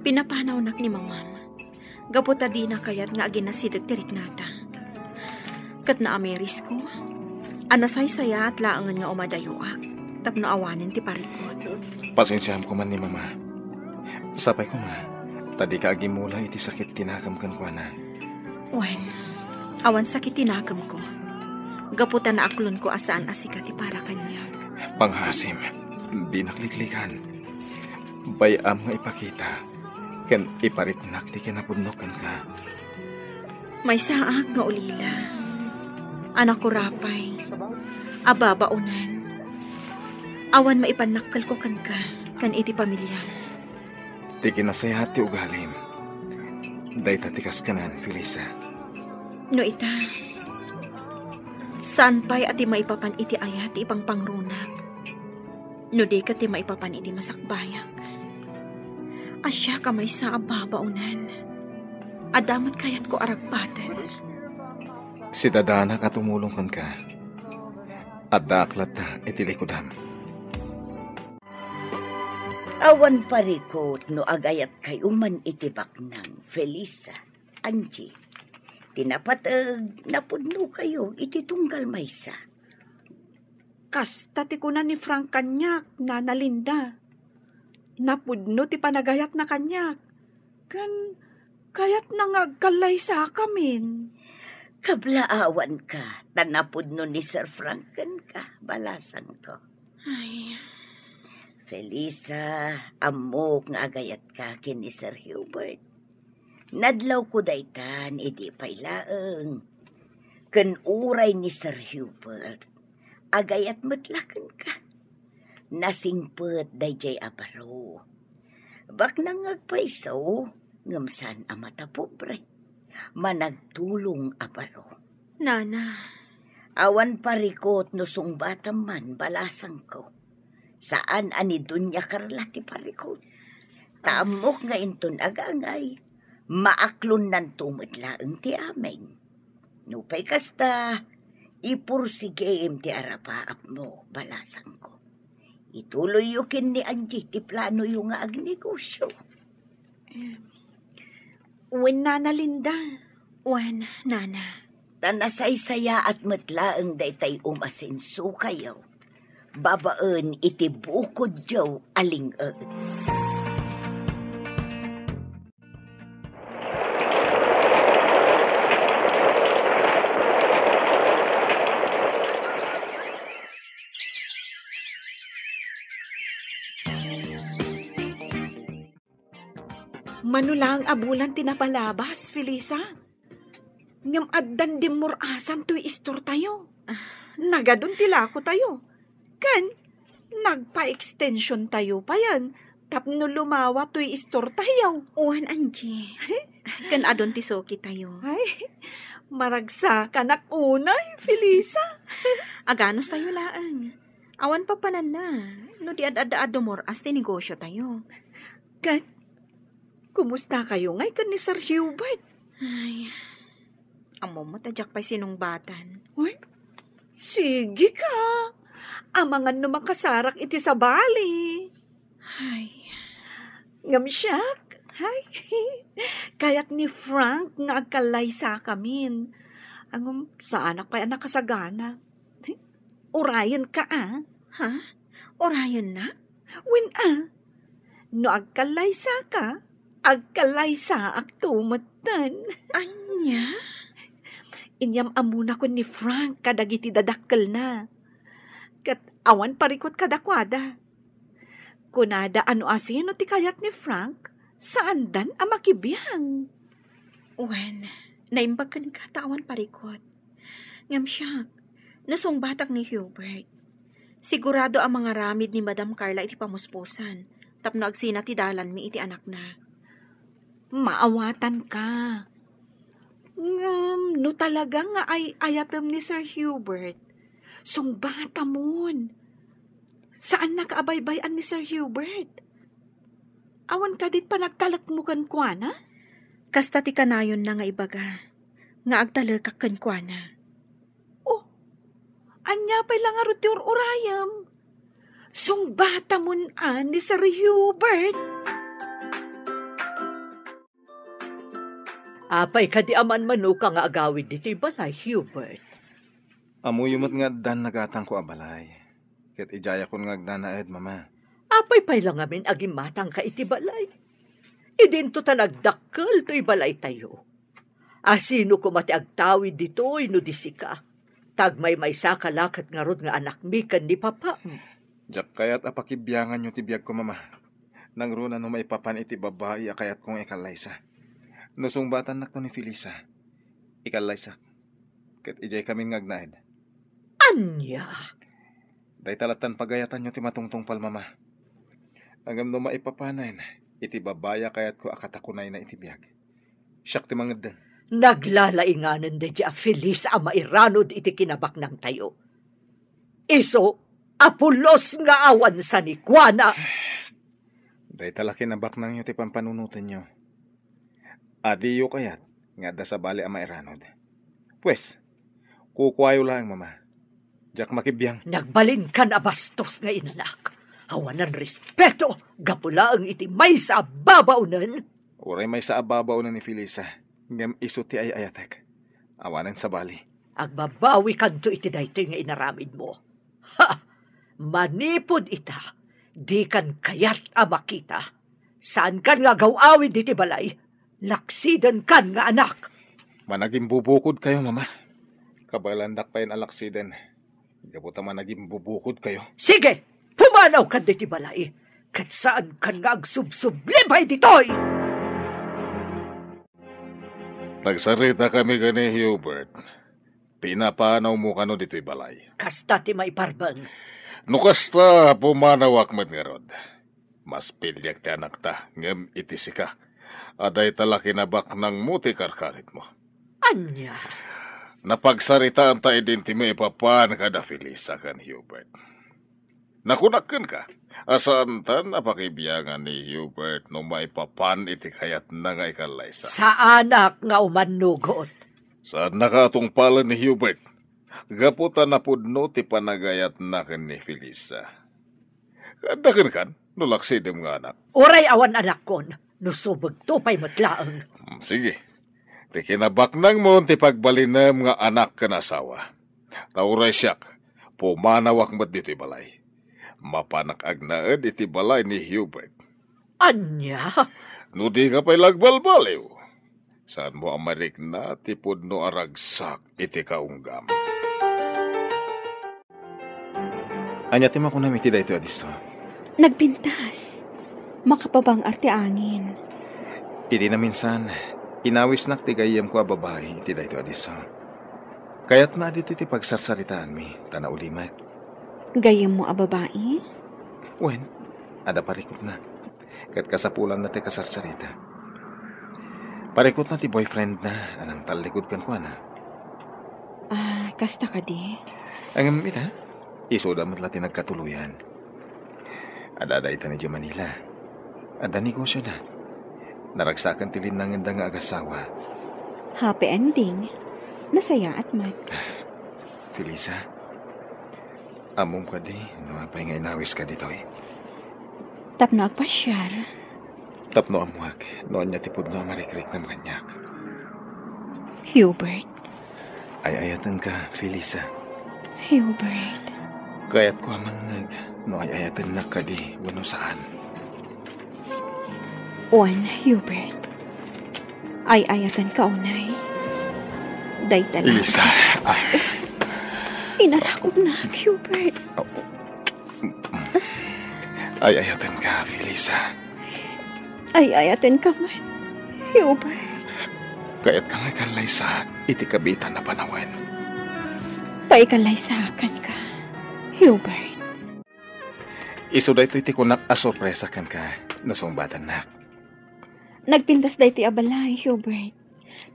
Pinapanawnak ni Mamam. Gapu ta dina kayat nga aginasideg ti riknata. Ket naamirisko a nasaysayaat laengen nga umadayoak tapno awanen ti parikut. Pasensiam koma ni Mama. Sapay koma ta dika agimula iti sakit ti nakem kenkuana. Wen, awan sakit ti nakemko. Gapu ta naaklonko a saan a sika ti para kaniak. Panghasim, dinak liklikan. Bay-am nga ipakita ken ipariknak ti kinapudnok kenka. Maysaak nga ulila a nakurapay a babaonen. Awan maipannakkelko kenka ken iti pamiliam. Ti kinasayaat ti ugalim, dayta ti kaskanaen, Felisa. No ita, saan pay a ti maipapan iti ayat ti ipangpangrunak. No di ket ti maipapan iti masakbayak. A siak a maysa a babaonen. Adda met kayatko a ragpaten. Sidadanak a tumulong kenka. Addaak latta iti likudam. Awan parikut no agayatkayo man iti baknang, Felisa, Angie. Ti napateg, napudnokayo iti tunggal maysa. Kasta ti kuna ni Frank kaniak, Nana Linda. Napudno ti panagayatna kaniak. Ken kayatna nga agkallaysakamin. Kablaawanka, ta napudno ni Sir Frank kenka, balasangko. Ay. Felisa, ammok nga agayatka ken ni Sir Hubert. Nadlawko daytan idi pay laeng. Ken uray ni Sir Hubert, agayat met la kenka. Nasingpet daydiay a baro. Baknang nga agpayso, ngem saan a matapobre. Managtulong a baro. Nana. Awan parikut no sungbatam man, balasangko. Saan a ni Doña Carla ti parikut. Ta ammok nga inton agangay, maaklonnanto met laeng ti amin. Nupay kasta, ipursigim ti arapaapmo, balasangko. Ituloyyo ken ni Angie ti planoyo nga agnegosio. Em, wen, Nana Linda. Wen, Nana. Ta nasaysayaat met laeng daytay umasensokayo babaen iti bukodyo a ling-ed. Mano laeng a bulan ti napalabas, Felisa. Ngem addan dimmur-asan toy istortayo. Ah. Nagadun ti lakotayo. Ken nagpa-extensiontayo payen tapno lumawa toy istortayo. Wen, Angie. Ken adun ti sukitayo. Ay, maragsakanak unay, Felisa. Aganustayo laeng. Awan papananna no di ad-adda a dumur-as ti negosiotayo. Ken, kumustakayo ngay ken ni Sir Hubert? Ay, ammom met a diak pay sinungbatan. Uy, sige ka. Amangan no makasarak iti sabali. Ay. Ngem siak, ay, kayat ni Frank nga agkallaysakamin. Ngem saanak pay a nakasagana. Urayenka, a. Ha? Urayennak? Wen, a. No agkallaysaka, agkallaysaakto metten. Ania? Inyam-ammona ken ni Frank kadagiti dadakkelna. Ket awan parikut kadakuada. Kunada a no asino ti kayat ni Frank, saandan a makibiang. Wen, naimbag kenka ta awan parikut. Ngem siak, no sungbatak ni Hubert, sigurado a mangaramid ni Madam Carla iti pamuspusan tapno agsina ti dalanmi iti anakna. Maawatanka. Ngem no talaga nga ay-ayatem ni Sir Hubert, sungbatamon. Saannaka a baybay-an ni Sir Hubert. Awan kadi panagtalekmo kenkuana? Kasta ti kanayonna nga ibaga nga agtalekak kenkuana. Oh, ania pay la ngarud ti ur-urayem? Sungbatamon a ni Sir Hubert. Apay kadi a manmanoka nga agawid ditoy balay, Hubert? Ammoyo met nga addan nagatangko a balay. Ket idiayakon nga agnanaed, Mama. Apay pay la ngamin a gimmatangka iti balay? Idinto ta nagdakkel toy balaytayo. Asino koma ti agtawid ditoy no di sika? Ta agmaymaysaka la ket ngarud nga anakmi ken ni papam. Diak kayat a pakibianganyo ti biagko, Mama. Nangruna no maipapan iti babai a kayatko nga ikallaysa. No sungbatannakto ni Felisa, ikallaysak. Ket idiay kamin nga agnaed. Ania? Dayta lattan pagayatanyo ti matungtungpal, Mama. Ngem no maipapanen iti babai a kayatko a katakunayna iti biag, siak ti mangeddeng. Naglalainganen daydi a Felisa a mairanod iti kinabaknangtayo. Isu a pulos nga awan sanikuana. Dayta la kinabaknangyo ti pampanunotenyo. Adiyo kayat nga adda sabali a mairanod. Pues, Kukuayo laeng, Mama. Diak makibiang. Nagbalinkan a bastos nga inanak. Awanan respeto, gapu laeng iti maysa a babaonen. Uray maysa a babaonen ni Felisa, ngem isu ti ay-ayatek. Awanen sabali. Agbabawikanto iti daytoy nga inaramidmo. Ha! Manipud ita, dikan kayat a makita. Saankan nga agaw-awid iti balay. Laksidenkan nga anak. Managimbubukodkayo, Mama. Kabaelandak payen a laksiden. Gapu ta managimbubukodkayo. Sige! Pumanawkan ditoy balay. Ket saankan nga agsubsubli pay ditoy! Nagsaritakami ken ni Hubert. Pinapanawmo kano ditoy balay. Kasta ti maiparbeng. No kasta, pumanawak met ngarud. Mas piliak ti anakta, ngem iti sika, a dayta la kinabaknangmo ti karkaritmo. Ania? Napagsaritaanta idin ti maipapan kada Felisa ken Hubert. Nakunak kenka, a saantan a pakibiangan ni Hubert no maipapan iti kayatna nga ikallaysa. Saanak nga umannugot. Saannaka a tungpalen ni Hubert, gapu ta napudno ti panagayatna ken ni Felisa. Kaadda kenkan no laksidem nga anak. Uray awan anakkon, no subegto pay met laeng. Hmm, sige. Ti kinabaknangmo ti pagbalinem nga anak ken asawa. Ta uray siak, pumanawak met ditoy balay. Mapanak agnaed iti balay ni Hubert. Ania? No dika pay la agbalbaliw, saanmo a marikna ti pudno a ragsak iti kaunggam. Ania ti makunam iti daytoy a disso? Nagpintas. Makapabang-ar ti angin. Idi naminsan, inawisnak ti gayyemko a babai iti daytoy a disso. Kayatna a ditoy ti pagsarsaritaanmi, ta naulimek. Gayyemmo a babai? Wen, adda parikutna. Ket kasapulanna ti kasarsarita. Parikutna ti boyfriendna a nangtallikud kenkuana. Ah, kasta kadi? Ngem ita, isuda met la ti nagkatuloyan. Adda dayta idiay Manila. Adda negosioda. Naragsakan ti linnangenda nga agasawa. Happy ending. Nasayaat met. Felisa, ammom kadi no apay nga inawiska ditoy? Tapno agpasiar. Tapno ammuak no ania ti pudno a marikriknam kaniak. Hubert. Ay-ayatenka, Felisa. Hubert. Kayatko a mangngeg no ay-ayatennak kadi wenno saan. Wen, Hubert. Ay-ayatenka unay. Dayta la. Felisa. Ah. Inarakupnak, Hubert. Oh. Ay-ayatenka, Felisa. Ay-ayatenka met, Hubert. Kayatka nga ikallaysaak iti kabiitan a panawen. Paikallaysaak kenka, Hubert. Isu daytoy ti kunak a sorpresa kenka, nasungbatannak. Nagpintas daytoy a balay, Hubert.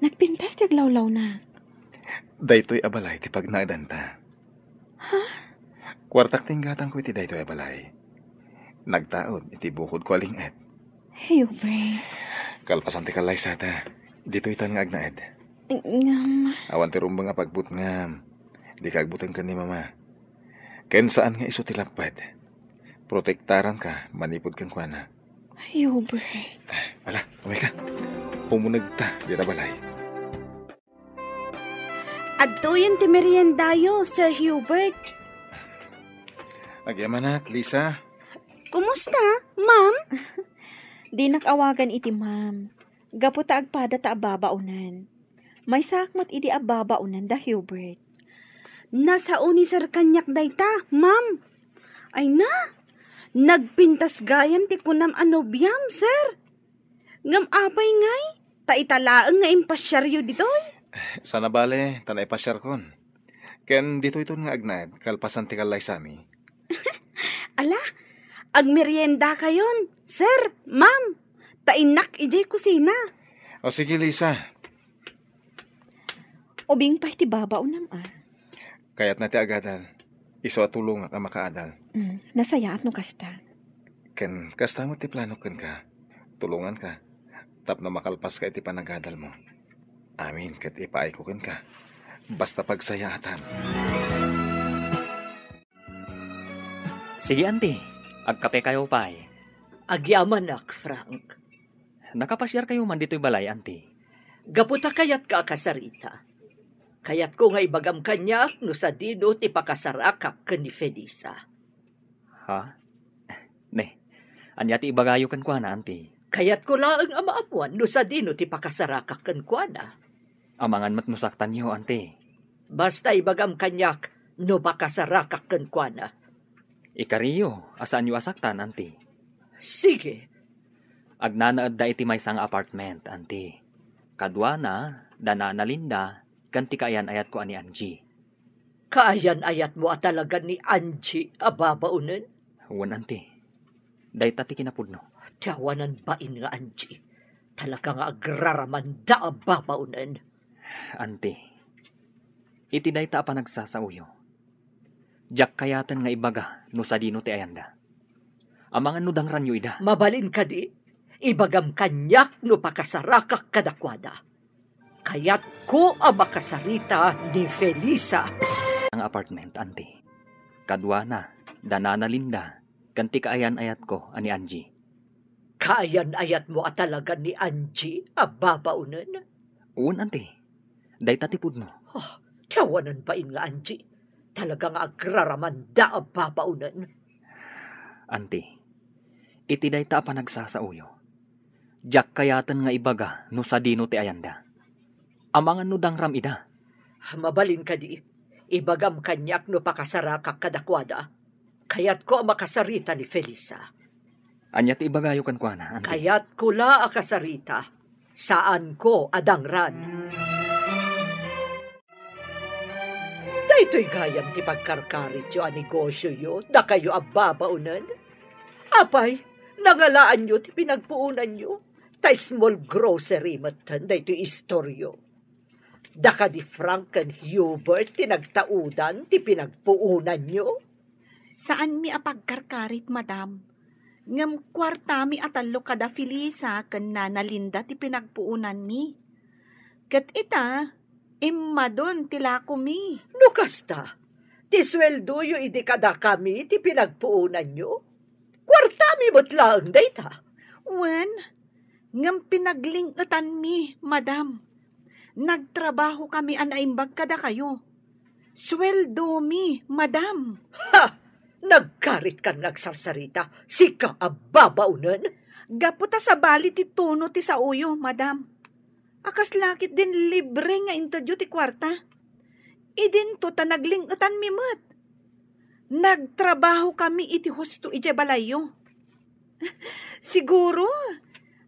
Nagpintas ti aglawlawna. Daytoy a balay ti pagnaedanta. Ha? Kuartak ti inggatangko iti daytoy a balay. Nagtaud iti bukodko a ling-et. Hubert. Kalpasan ti kallaysata, ditoytan nga agnaed. Ngem. Awan ti rumbeng a pagbutngam. Dika agbuteng ken ni Mama. Ken saan nga isu ti lapped. Protektaranka manipud kenkuana. Hubert. Ala, umayka. Umunegta dita balay. Adtoyen ti meriendayo, Sir Hubert. Agyamanak, Lisa. Kumusta, ma'am? Dinak awagan iti ma'am. Gapu ta agpada ta ababaonan. Maysaak met idi ababaonan da Hubert. Nasao ni Sir kaniak dayta, ma'am. Ay na, nagpintas gayam ti kunam a nobiam, Sir. Ngem apay ngay, ta ita laeng nga impasiaryo ditoy? Sana bale, ta naipasiarkon. Ken ditoyton nga agnaed, kalpasan ti kallaysami. Ala, agmeriendakayon, sir, ma'am. Ta innak idiay kusina. O sige, Lisa. Ubing pay ti babaonam, a. Kayatna ti agadal. Isu a tulongak a makaadal. Mm, nasayaat no kasta. Ken kasta met ti planok kenka. Tulonganka tapno makalpaska iti panagadalmo. Amin ket ipaayko kenka. Basta pagsayaatan. Sige, Auntie. Agkapekayo pay. Agyamanak, Frank. Nakapasiarkayo man ditoy balay, Auntie? Gapu ta kayatka a kasarita. Kayatko nga ibagam kaniak no sadino ti pakasarakak ken ni Felisa. Ha? Ne, ania ti ibagayo kenkuana, Auntie? Kayatko laeng a maammuan no sadino ti pakasarakak kenkuana. Amangan met no saktanyo, Auntie. Basta ibagam kaniak no pakasarakak kenkuana. Ikariyo a saanyo a saktan, Auntie. Sige. Agnanaedda iti maysa nga apartment, Auntie. Kaduana, da Nana Linda, ken ti kaayan-ayatko a ni Angie. Kaayan-ayatmo a talaga ni Angie a babaonen? Wen, Auntie. Dayta ti kinapudno. Ti awanan bain nga Angie. Talaga nga agraramanda a babaonen. Auntie, iti dayta a panagsasaoyo, diak kayaten nga ibaga no sadino ti ayanda. Amangan no dangranyo ida. Mabalin kadi, ibagam kaniak no pakasarakak kadakuada. Kayatko a makasarita ni Felisa. Ang apartment, Auntie. Kaduana, da Nana Linda, ken ti kaayan-ayatko a ni Angie. Kaayan-ayatmo a talaga ni Angie a babaonen? Wen, Auntie. Dayta ti pudno. Ah, ti awanan bain nga Angie. Talaga nga agraramanda a babaonen. Auntie, iti dayta a panagsasaoyo, diak kayaten nga ibaga no sadino ti ayanda. Amangan no dangram ida. Mabalin kadi, ibagam kaniak no pakasarakak kadakuada. Kayatko a makasarita ni Felisa. Ania ti ibagayo kenkuana, Auntie? Kayatko la a kasarita. Saanko a dangran. Daytoy gayam ti pagkarkarityo a negosioyo, dakayo a babaonen. Apay, nangalaanyo ti pinagpuonanyo, ta small grocery metten daytoy istoryo. Da kadi Frank ken Hubert ti nagtaudan ti pinagpuonanyo? Saanmi a pagkarkarit, madam. Ngem kuartami a tallo kada Felisa ken Nana Linda ti pinagpuonanmi. Ket ita, immadon ti lakomi. No kasta, ti sueldoyo idi kadakami ti pinagpuonanyo? Kuartami met laeng dayta. Wen, ngem pinagling-etanmi, madam. Nagtrabahokami a naimbag kadakayo. Sueldomi, madam. Ha! Nagkaritkan nga agsarsarita, sika a babaonen? Gapu ta sabali ti tono ti saoyo, madam. A kasla ket din libre nga intedyo ti kuarta. Idinto ta nagling-etanmi met. Nagtrabahokami iti husto idiay balayyo. Siguro,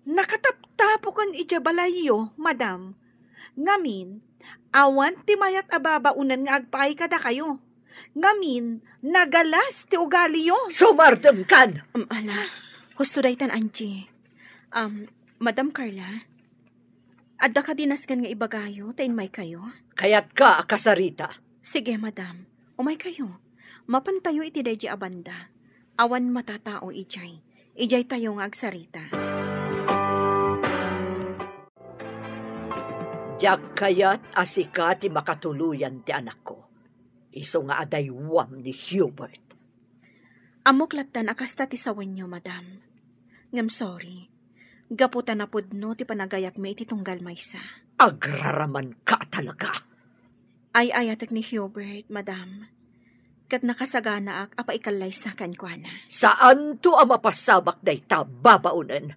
nakataptapoken idiay balayyo, madam. Ngamin, awan ti mayat a babaonen nga agpaay kadakayo. Ngamin, nagalas ti ugaliyo. Sumardengkan! Um, ala, husto daytan, Angie. Um, Madam Carla, adda kadi nasken nga ibagayo ta immaykayo? Kayatka a kasarita. Sige, madam. Umaykayo. Mapantayo iti daydi a banda. Awan matatao idiay. Idiaytayo nga agsarita. Diak kayat a sika ti makatuloyan ti anakko. Isu nga adaywam ni Hubert. Ammok lattan a kasta ti sawenyo, madam. Ngem sorry. Gapu ta napudno ti panagayatmi iti tunggal maysa. Agraramanka talaga. Ay-ayatek ni Hubert, madam. Ket nakasaganaak a paikallaysa kenkuana. Saanto a mapasabak dayta, babaonen.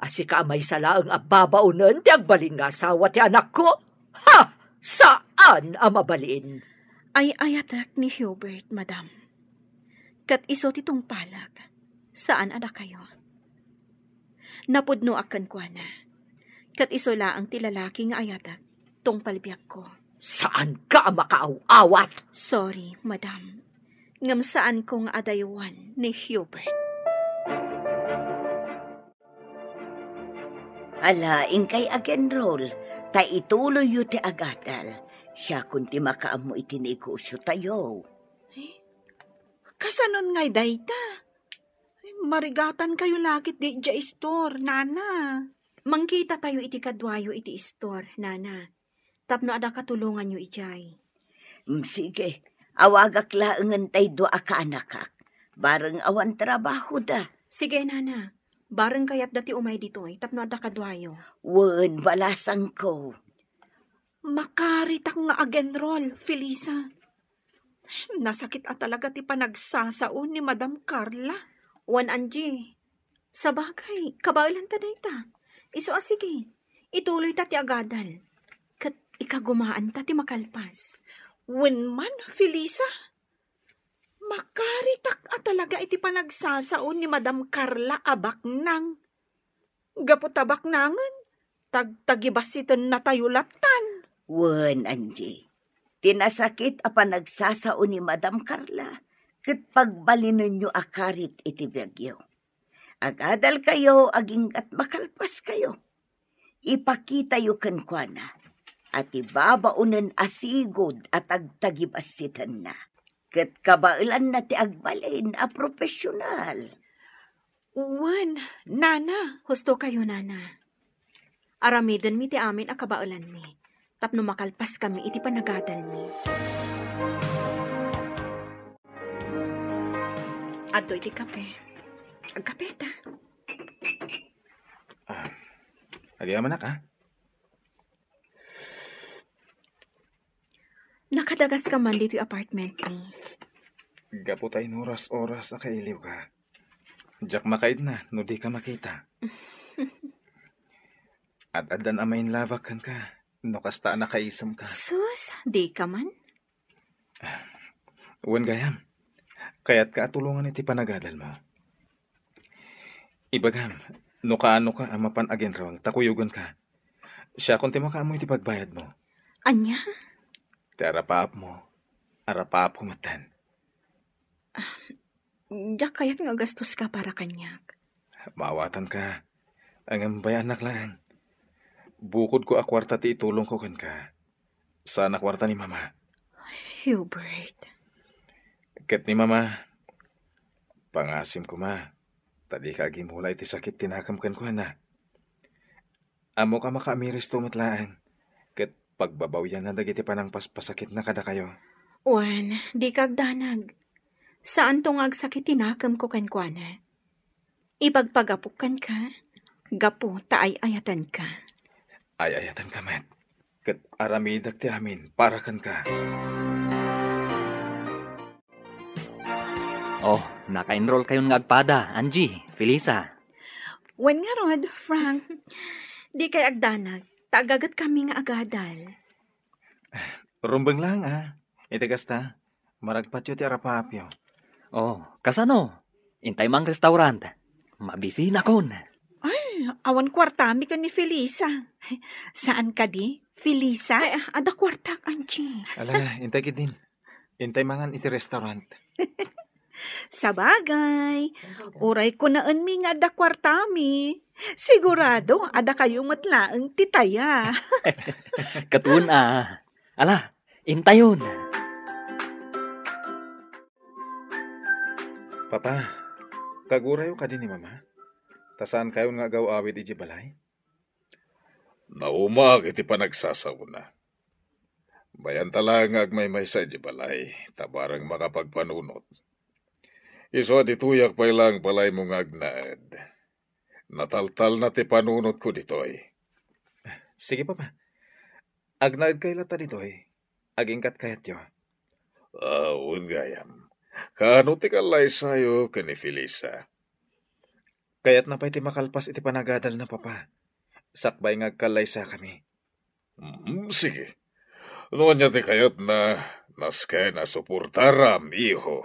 A sika a maysa laeng a babaonen ti agbalin nga asawa ti anakko? Ha! Saan a mabalin. Ay-ayatek ni Hubert, madam. Ket isu ti tungpalek, saan a dakayo. Napudnoak kenkuana. Ket isu laeng ti lalaki nga ayatek, tungpal biagko. Saanka a makaaw-awat? Sorry, madam. Ngem saanko nga adaywan ni Hubert. Ala, inkay ag-enroll, ta ituloyyo ti agadal. Siakon ti makaammo iti negosiotayo. Eh, kasanon ngay dayta? Ay, marigatankayo la ket di idiay istor, nana. Mangkitatayo iti kaduayo iti istor, nana. Tapno adda katulonganyo idiay. Mm, sige, awagak laengen tay dua a kaanakak. Bareng awan trabahoda. Sige, nana. Bareng kayatda ti umay ditoy tapno adda kaduayo. Wen, balasangko. Makaritak nga agenrol, Felisa. Nasakit a talaga ti panagsasao ni Madam Carla. Wen, Angie, sabagay, kabaelanta dayta. Isu a sige, ituloyta ti agadal. Ket ikagumaanta ti makalpas. Wen man, Felisa, makaritak a talaga iti panagsasao ni Madam Carla a baknang. Gapu ta baknangen, tagtagibassitennatayo lattan. Wen, Angie. Ti nasakit a panagsasao ni Madam Carla, ket pagbalinenyo a karit iti biagyo. Agadalkayo aginggat makalpaskayo. Ipakitayo kenkuana a ti babaonen a sigud a tagtagibassitenna. Ket kabaelanna ti agbalin a profesional. Wen, nana. Husto kayo, nana. Aramidenmi ti amin a kabaelanmi tapno makalpaskami iti panagadalmi. Adto iti kape. Agkapeta. Ah, agyamanak, ah. Nakadagas ka man ditoy apartment mi. Gapu ta inuras-oras a kailiwka. Diak makaidna no dika makita. Ad-addan a mainlabak kenka no kasta a nakaisemka. Sus, dika man? Wen gayam, kayatka a tulongan iti panagadalmo. Ibagam, no kaanoka a mapan aginrong ta kuyogenka, siakon ti makaammo iti pagbayadmo. Ania? Ti arapaapmo, arapaapko metten. Ah, diak kayat nga agastoska para kaniak. Maawatanka, ngem bay-annak laeng. Bukodko a kuarta ti itulongko kenka. Saan a kuarta ni Mama. Hubert. Ket ni Mama, pangasim koma, ta dika agimula iti sakit ti nakem kenkuana. Ammok a makaamiristo met laeng, ket pagbabawianna dagiti panangpaspasakitna kadakayo. Wen, dika agdanag. Saanto nga agsakit ti nakemko kenkuana. Ipagpagapok kenka, gapu ta ay-ayatenka. Ay-ayatenka met, ket aramidek ti amin para kenka. Oh, naka-enroll kayon nga agpada, Angie, Felisa. Wen ngarud, Frank. Dikay agdanag, ta agagetkami nga agadal. Rumbeng laeng, a. Iti kasta, maragpatyo ti arapaapyo. Oh, kasano? Intay mang restaurant. Mabisinakon. Ay, awan kuartami ken ni Felisa. Saan kadi, Felisa? Ay, adda kuartak, Angie. Ala, intay ketdin. Intay mangan iti restaurant. Sabagay, uray kunaenmi nga adda kuartami, sigurado a dakayo met laeng ti taya. Ket wen a. Ala, intayon. Papa, kagurayo kadi ni Mama? Ta saankayon nga agaw-awid idiay balay? Naumaak iti panagsasaona. Bay-anta laeng nga agmaymaysa idiay balay, ta bareng makapagpanunot. Isu a ditoyak pay laeng balaymo nga agnaed. Nataltalna ti panunotko ditoy. Sige, Papa. Agnaedkay latta ditoy. Aginggat kayatyo. Ah, wen gayam. Kaano ti kallaysayo ken ni Felisa? Kayatna pay ti makalpas iti panagadalna, Papa. Sakbay nga agkallaysakami. Mm, sige. No ania ti kayatna, nasken a suportaram, iho.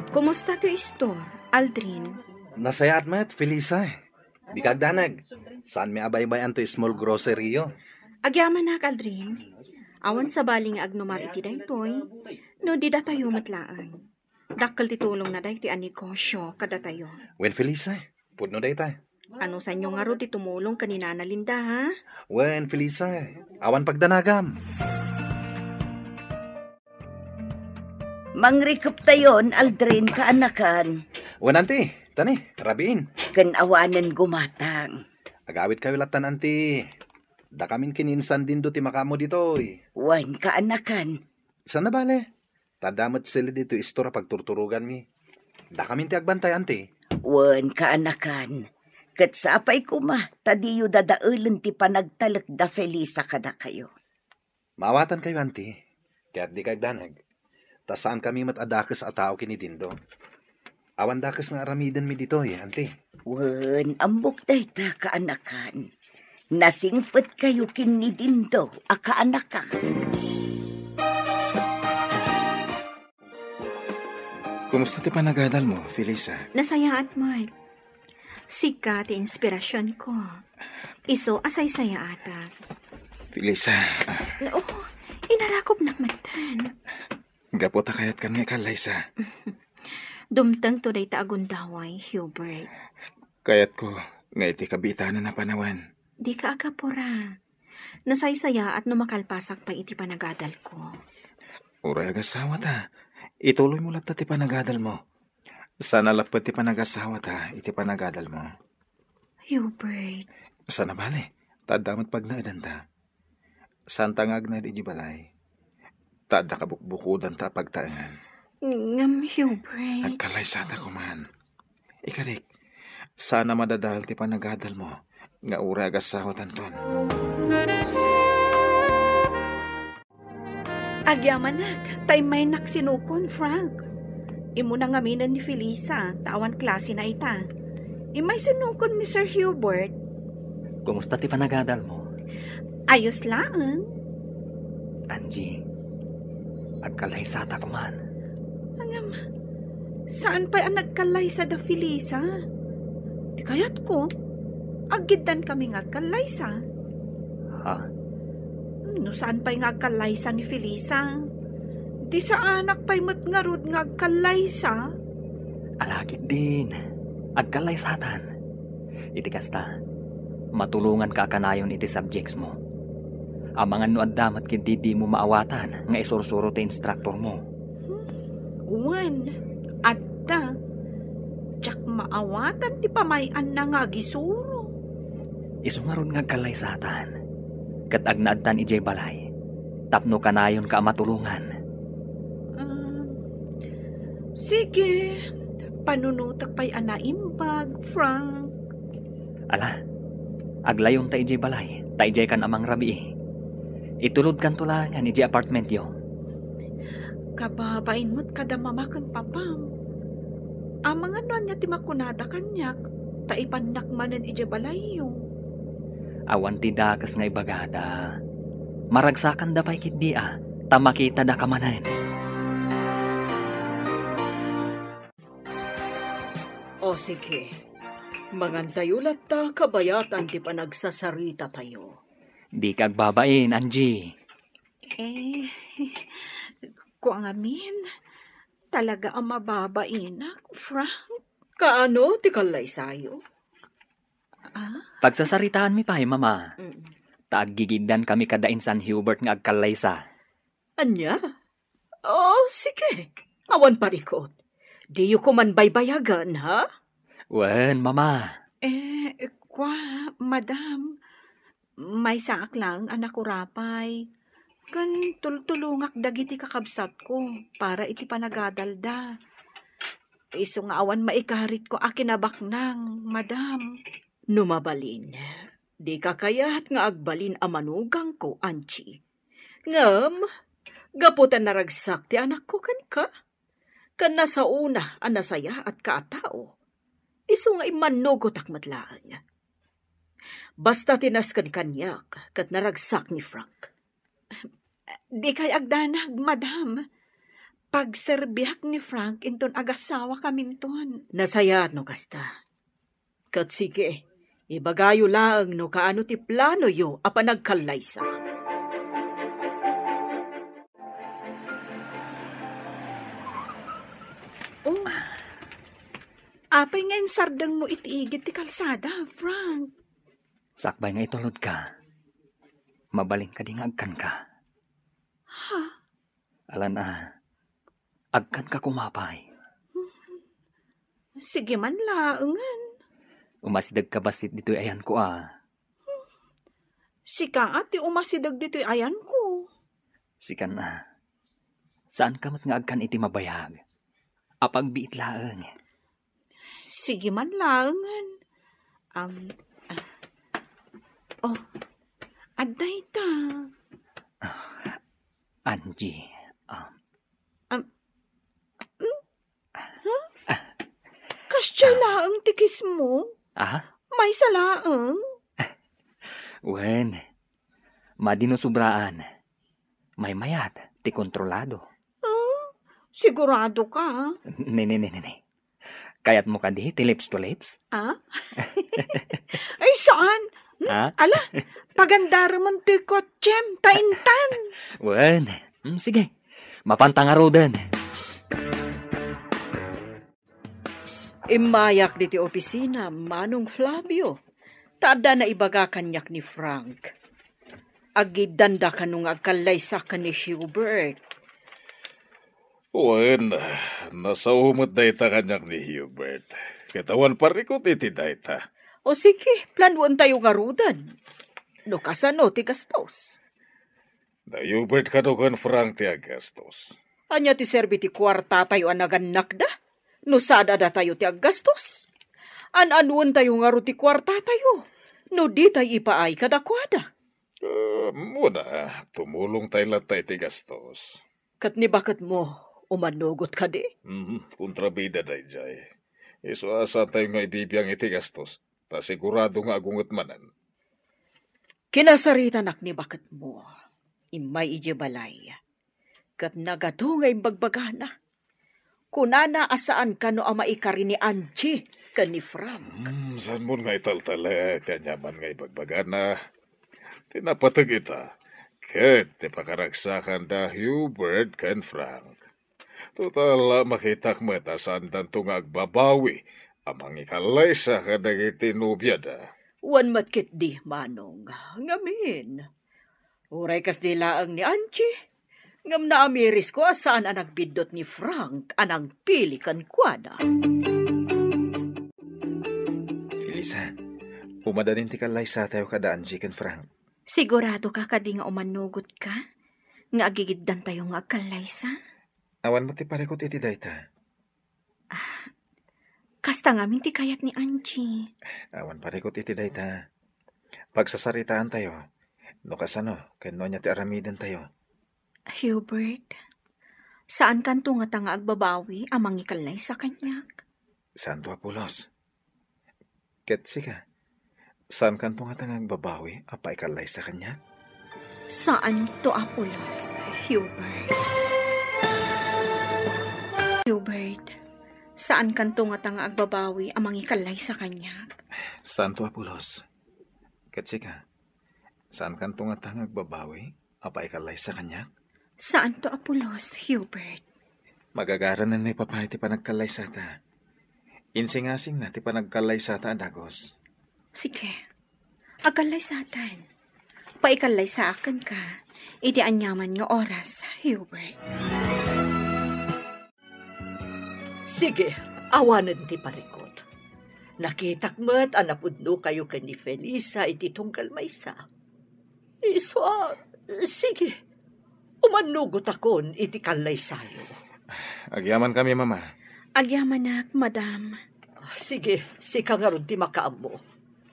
Kumusta ti istor, Aldrin? Nasayaat met, Felisa. Dika agdanag. Saanmi a baybay-an toy small grocery-yo. Agyamanak, Aldrin. Awan sabali nga agnumar iti daytoy, no di datayo met laeng. Dakkel ti tulongna daytoy a negosio kadatayo. Wen, Felisa, pudno dayta. Anusanyo ngarud ti tumulong ken ni Nana Linda, ha? Wen, Felisa, awan pagdanagam. Mangrikuptayon, Aldrin, kaanakan. Wen, Auntie, tani, rabiin. Ken awanen gumatang. Agawidkayo lattan, anti. Dakamin ken ni Insan Dindo ti makaammo ditoy. Wen, kaanakan. Saan a bale? Ta adda met sila ditoy istor a pagturturoganmi. Dakamin ti agbantay, anti. Wen, kaanakan. Ket sapay koma ta diyo dadaelen ti panagtalek da Felisa kadakayo. Maawatankayo, anti, ket dika agdanag. Ta saankami met a dakes a tao ken ni Dindo. Awan dakes nga aramidenmi ditoy, anti. Wen, ammok dayta, kaanakan. Nasingpetkayo ken ni Dindo a kaanakan. Kumusta ti panagadalmo, Felisa? Nasayaat met. Sika ti inspirasionko. Isu a saysayaatak. Felisa. Oo, inarakopnak metten. Gapu ta kayatkan nga ikallaysa. Dumtengto dayta a gundaway, Hubert. Kayatko nga iti kabitanan a panawen. Dika agapura. Nasaysayaat no makalpasak pay iti panagadalko. Uray agasawata, ituloymo latta ti panagadalmo. Saan a lapped ti panagasawata iti panagadalmo. Hubert. Saan a bale, ta adda met pagnaedanta. Saanta nga agnaed idiay balay. Ta adda kabukbukodanta a pagtaengan. Ngem, Hubert. Agkallaysata koman. Ikarik, saan a madadael ti panagadalmo nga uray agasawatanton. Agyamanak, ta immaynak sinukon, Frank. Immuna ngaminen ni Felisa, ta awan klasena ita. Immay sinukon ni Sir Hubert. Kumusta ti panagadalmo? Ayos laeng. Angie, agkallaysata koman. Ngem, saan pay a nagkallaysa da Felisa? Ti kayatko, aggiddan kami nga agkallaysa. Ha? No saan pay nga agkallaysa ni Felisa, di saanak pay met ngarud nga agkallaysa. Ala ketdin, agkallaysatan. Iti kasta, matulonganka a kanayon iti subjects mo. Amangan no adda met ketdi dimo maawatan nga isursuro ti instructor mo. Hmm, wen, adda. Diak maawatan ti pamay-anna nga agisuro. Isu ngarud nga agkallaysatan, ket agnaedtan idiay balay, tapno kanayonka a matulongan. Ah, sige, panunotek pay a naimbag, Frank. Ala, aglayonta idiay balay, ta idiaykan a mangrabii. Itulodkanto laengen idiay apartmentyo. Kababain met kada mama ken papam. Amangan no ania ti makunada kaniak, ta ipannak manen idiay balayyo. Awan ti dakes nga ibagada. Maragsakanda pay ketdi a, ta makitada ka manen. O sige, mangantayo latta kabayatan ti panagsasarita tayo. Dika agbabain, Angie. Eh, kua ngamin, talaga a mababainak, Frank. Kaano ti kallaysayo? Ah? Pagsasaritaanmi pay, Mama. Mm. Ta aggigiddan kami kada insan Hubert nga agkallaysa. Ania? Oh, sige. Awan parikot. Diyo koman baybayagan, ha? Wen, Mama. Eh, kua, Madam, maysaak laeng a nakurapay. Ken tultulongak dagiti kakabsatko para iti panagadalda. Isu nga awan maikaritko a kinabaknang, Madam. No mabalin, dika kayat nga agbalin a manugangko, Angie. Ngem, gapu ta naragsak ti anakko kenka, ken nasaona a nasayaatka a tao, isu nga immannugotak met laeng. Basta ti nasken kaniak ket naragsak ni Frank. Dikay agdanag, Madam. Pagserbiak ni Frank inton agasawakaminton. Nasayaat no kasta. Ket sige, ibagayo laeng no kaano ti planoyo a panagkallaysa. Oh, apay nga insardengmo iti igid ti kalsada, Frank? Sakbay nga itulodka, mabalin kadi nga agkanka? Ha? Alan a, agkanka koma pay. Sige man laengen. Umasidegka bassit ditoy ayanko a. Sika ti umasideg ditoy ayanko. Sikan a, saanka met nga agkan iti mabayag. Apagbiit laeng. Sige man laengen. Am, ah, oh, adda ita. Ah, Angie, ah. Am, hmm? Huh? Kasdiay laeng ti kismo? Ah? Maysa laeng? Wen, madi no sobraan. Maymayat ti kontrolado. Ah, sigurado ka? Ne, ne, ne, ne, ne. Kayatmo kadi ti lips to lips? Ah? Ay, saan? Hmm? Ah? Ala, pagandaremon ti kotsem, ta intan. Wen, mm, sige. Mapanta ngaruden. Immayak ditoy opisina, Manong Flavio, ta adda naibaga kaniak ni Frank. Aggiddanda kano nga agkallaysa ken ni Hubert. Wen, nasao met dayta kaniak ni Hubert. Ket awan parikut iti dayta. O sige, planoentayo ngaruden. No kasano ti gastos? Da Hubert kano ken Frank ti aggastos. Ania ti serbi ti kuartatayo a nagannakda? No sada datayo ti aggastos? An-anuentayo ngarud ti kuartatayo no ditay ipaay kadakuada? Ah, muna, tumulongtay latta iti gastos. Ket ni baketmo, umanugot kadi? Mhm, kontrabida daydiay. Isu a saantayo nga ibibiang iti gastos, ta sigurado nga agunget manen. Kinasaritanak ni baketmo. Immay idiay balay. Ket nagadu nga imbagbagana. Kunana a saan kano a maikari ni Angie ken ni Frank. Hmm, saanmon nga italtalek ti aniaman nga ibagbagana. Ti napateg ita, ket ti pakaragsakan da Hubert ken Frank. Total, makitak met a saandanto nga agbabawi a mangikallaysa kadagiti nobiada. Wen met ketdi, Manong. Ngamin, uray kasdi laeng ni Angie, ngem naamirisko a saan a nagbiddut ni Frank a nangpili kenkuana. Felisa, umadalin ti kallaysatayo kada Angie ken Frank. Sigurado ka kadi nga umanugot ka nga agigiddantayo nga agkallaysa? Awan met ti parikut iti dayta. Ah, kasta ngamin ti kayat ni Angie. Awan parikut iti dayta. Pagsasaritaantayo no kasano ken no ania ti aramidentayo. Hubert, saankanto ngata nga agbabawi a mangikallaysa kaniak? Saanto a pulos. Ket sika, saankanto ngata nga agbabawi a paikallaysa kaniak? Saanto a pulos, Hubert. Hubert, saankanto ngata nga agbabawi a mangikallaysa kaniak? Saanto a pulos. Ket sika, saankanto ngata nga agbabawi a paikallaysa kaniak? Saanto a pulos, Hubert. Magagaranen ni Papa iti panagkallaysata. Insingasingna ti panagkallaysata a dagus. Sige. Agkallaysatan. Paikallaysaak kenka iti aniaman nga oras, Hubert. Sige, awanen ti parikut. Nakitak met a napudnokayo ken ni Felisa iti tunggal maysa. Isu a, sige, umanugotakon iti kallaysayo. Agyamankami, Mama. Agyamanak, Madam. Sige, sika ngarud ti makaammo.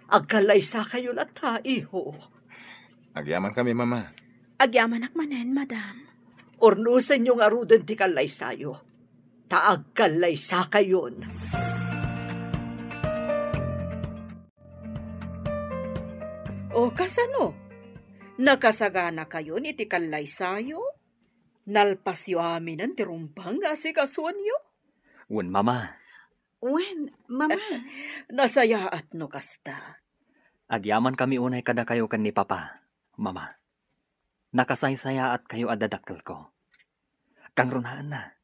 Agkallaysakayo latta, iho. Agyamankami, Mama. Agyamanak manen, Madam. Urnosenyo ngaruden ti kallaysayo, ta agkallaysakayon. O kasano? Nakasaganakayon iti kallaysayo? Nalpasyo aminen ti rumbeng nga asikasuenyo? Wen, Mama. Wen, Mama. Nasayaat no kasta. Agyamankami unay kadakayo ken ni Papa, Mama. Nakasaysayaatkayo a dadakkelko. Kangrunaanna,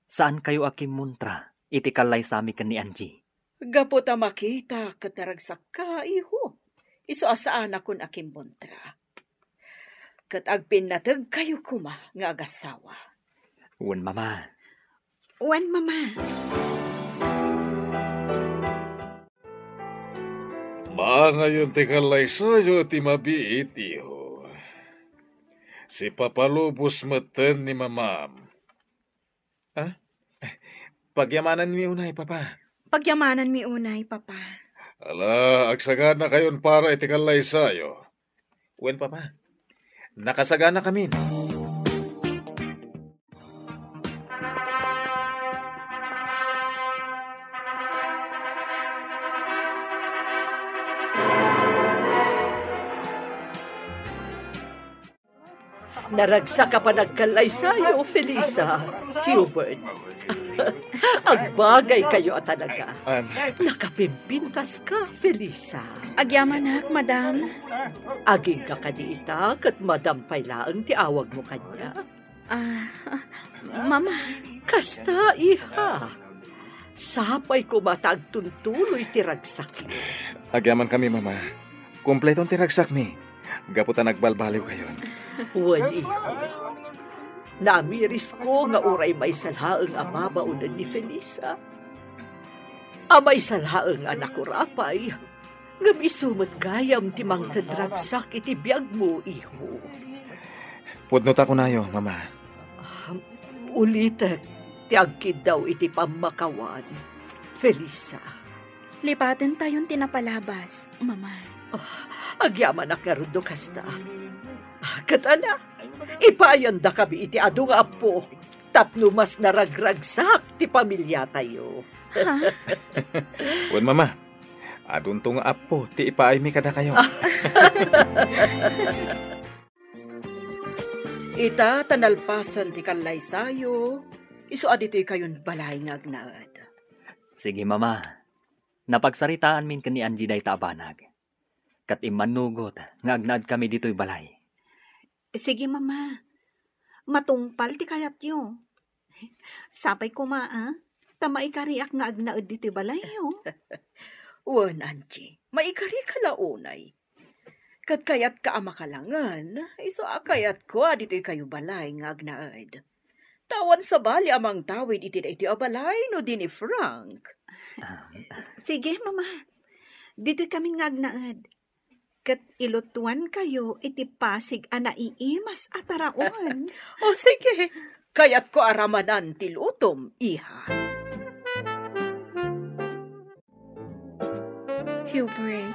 saankayo a kimmuntra iti kallaysami ken ni Angie. Gapu ta makita ket naragsakka, iho, isu a saanakon a kimmuntra. Ket agpinnategkayo koma nga agasawa. Wen, Mama. Wen, Mama. Pangayon ti kallaysayo ti mabiit, iho. Sipapalubos metten ni mamam. Ah? Pagyamananmi unay, Papa. Pagyamananmi unay, Papa. Ala, agsaganakayon para iti kallaysayo. Wen, Papa. Nakasaganakamin. Naragsak a panagkallaysayo, Felisa, Hubert. Agbagaykayo a talaga. Am. Nakapimpintas ka, Felisa. Agyamanak, madam. Agingga kadi ita, ket madam pay laeng ti awagmo kaniak. Ah, mama. Kasta, iha. Sapay koma ta agtuntuloy ti ragsakyo. Agyamankami, mama. Kompleton ti ragsakmi. Gapu ta nagbalbaliwkayon. Wen, iho. Namirisko nga uray maysa laeng a babaonen ni Felisa. A maysa laeng a nakurapay. Ngem isu met gayam ti mangted ragsak iti biagmo, iho. Pudno ta kunayo, mama. Ah, ulitek ti agkiddaw iti pammakawan, Felisa. Lipatentayon ti napalabas, mama. Ah, agyamanak ngarud no kasta. Ah, ket ala, ipayandakami iti adu nga appo tapno mas naragragsak ti pamiliatayo. Ha? Wen, mama, adunto nga appo ti ipaaymi kadakayo. Ita ta nalpasen ti kallaysayo, isu a ditoykayon balay nga agnaed. Sige, mama. Napagsaritaanmin ken ni Angie dayta a banag. Ket immannugot nga agnaedkami ditoy balay. Sige, mama. Matungpal ti kayatyo. Sapay koma, a, ta maikariak nga agnaed ditoy balayyo. Wen, Angie, maikarika la unay. Ket kayatka a makalangen, isu a kayatko a ditoykayo balay nga agnaed. Ta awan sabali a mangtawid iti daytoy a balay no di ni Frank. Ah. Sige, mama. Ditoykamin nga agnaed. Ket ilutuankayo iti pasig a naiimas a taraon. O sige, kayatko a ramanan ti lutom, iha. Hubert,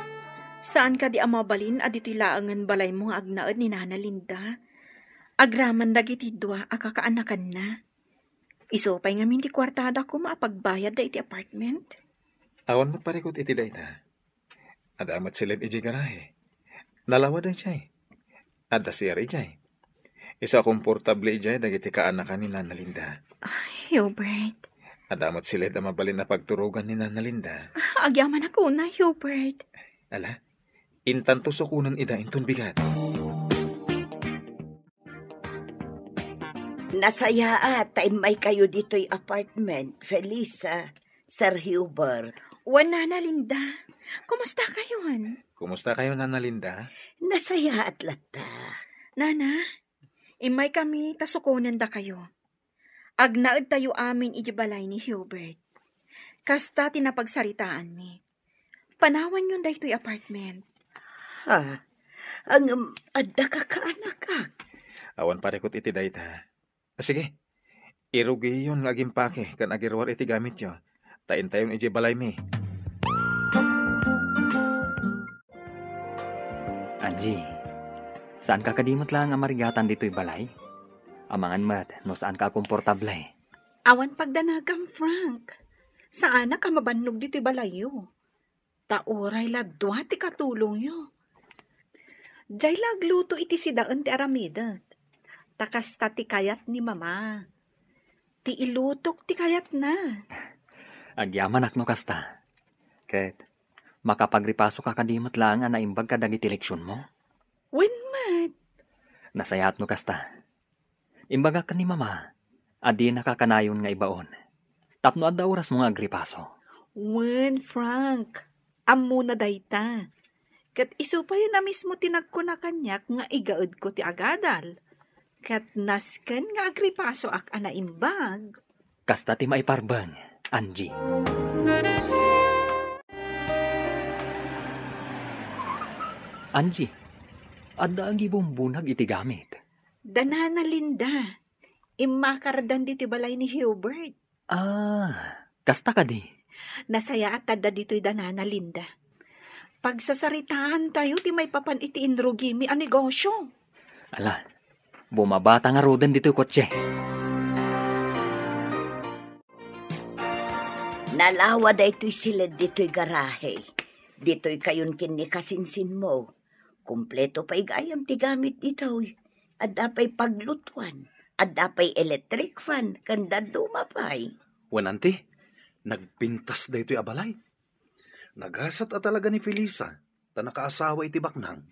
saan kadi a mabalin a ditoy laengen balaymo nga agnaed ni Nana Linda? Agraman dagiti dua a kakaanakanna. Isu pay ngamin ti kuartada koma a pagbayadda iti apartment. Awan met parikut iti dayta. Adda met siled idiay garahe. Nalawa daydiay. Adda C R idiay. Isu a komportable idiay dagiti kaanakan ni Nana Linda. Ay, Hubert. Adda met siled a mabalin a pagturogan ni Nana Linda. Ah, agyamanak unay, Hubert. Ala, intanto sukonen ida inton bigat. Nasayaat ta immaykayo ditoy apartment, Felisa, Sir Hubert. Wen, Nana Linda. Kumustakayon? Kumustakayo, Nana Linda? Nasayaat latta. Nana, immaykami ta sukonendakayo. Agnaedtayo amin iti balay ni Hubert. Kasta ti napagsaritaanmi. Panawanyon daytoy apartment. Ha? Ngem adda kakaanakak? Awan parikut iti dayta. Sige, irugiyon nga agimpake ken agiruar iti gamityo, ta intayon idiay balaymi. Angie, saanka kadi met laeng a marigatan ditoy balay? Amangan met no saanka a komportable. Awan pagdanagam, Frank. Saanak a mabannog ditoy balayyo. Ta uray la dua ti katulongyo. Diay la agluto iti sidaen ti aramidek. Ta kasta ti kayat ni Mama. Ti ilutok ti kayatna. Agyamanak no kasta. Ket, makapagripasoka kadi met laeng a naimbag kadagiti leksionmo? Wen met. Nasayaat no kasta. Imbagak ken ni Mama a dinaka kanayon nga ibaon tapno adda orasmo nga agripaso. Wen, Frank, ammona dayta. Ket isu pay a mismo ti nagkuna kaniak nga igaedko ti agadal. Ket nasken nga agripasoak a naimbag. Kasta ti maiparbeng, Angie. Angie, adda agibumbunag iti gamit. Da Nana Linda, immakardan ditoy balay ni Hubert. Ah, kasta kadi? Nasayaat ta adda ditoy da Nana Linda. Pagsasaritaantayo ti maipapan iti inrugimi a negosyo. Ala, bumabata ngaruden ditoy kotse. Nalawa daytoy siled ditoy garahe. Ditoy kayon ken ni kasinsinmo. Kompleto pay gayam ti gamit ditoy. Adda pay paglutuan, adda pay electric fan, ken dadduma pay. Wen, anti, nagpintas daytoy a balay. Nagasat a talaga ni Felisa, ta nakaasawa iti baknang.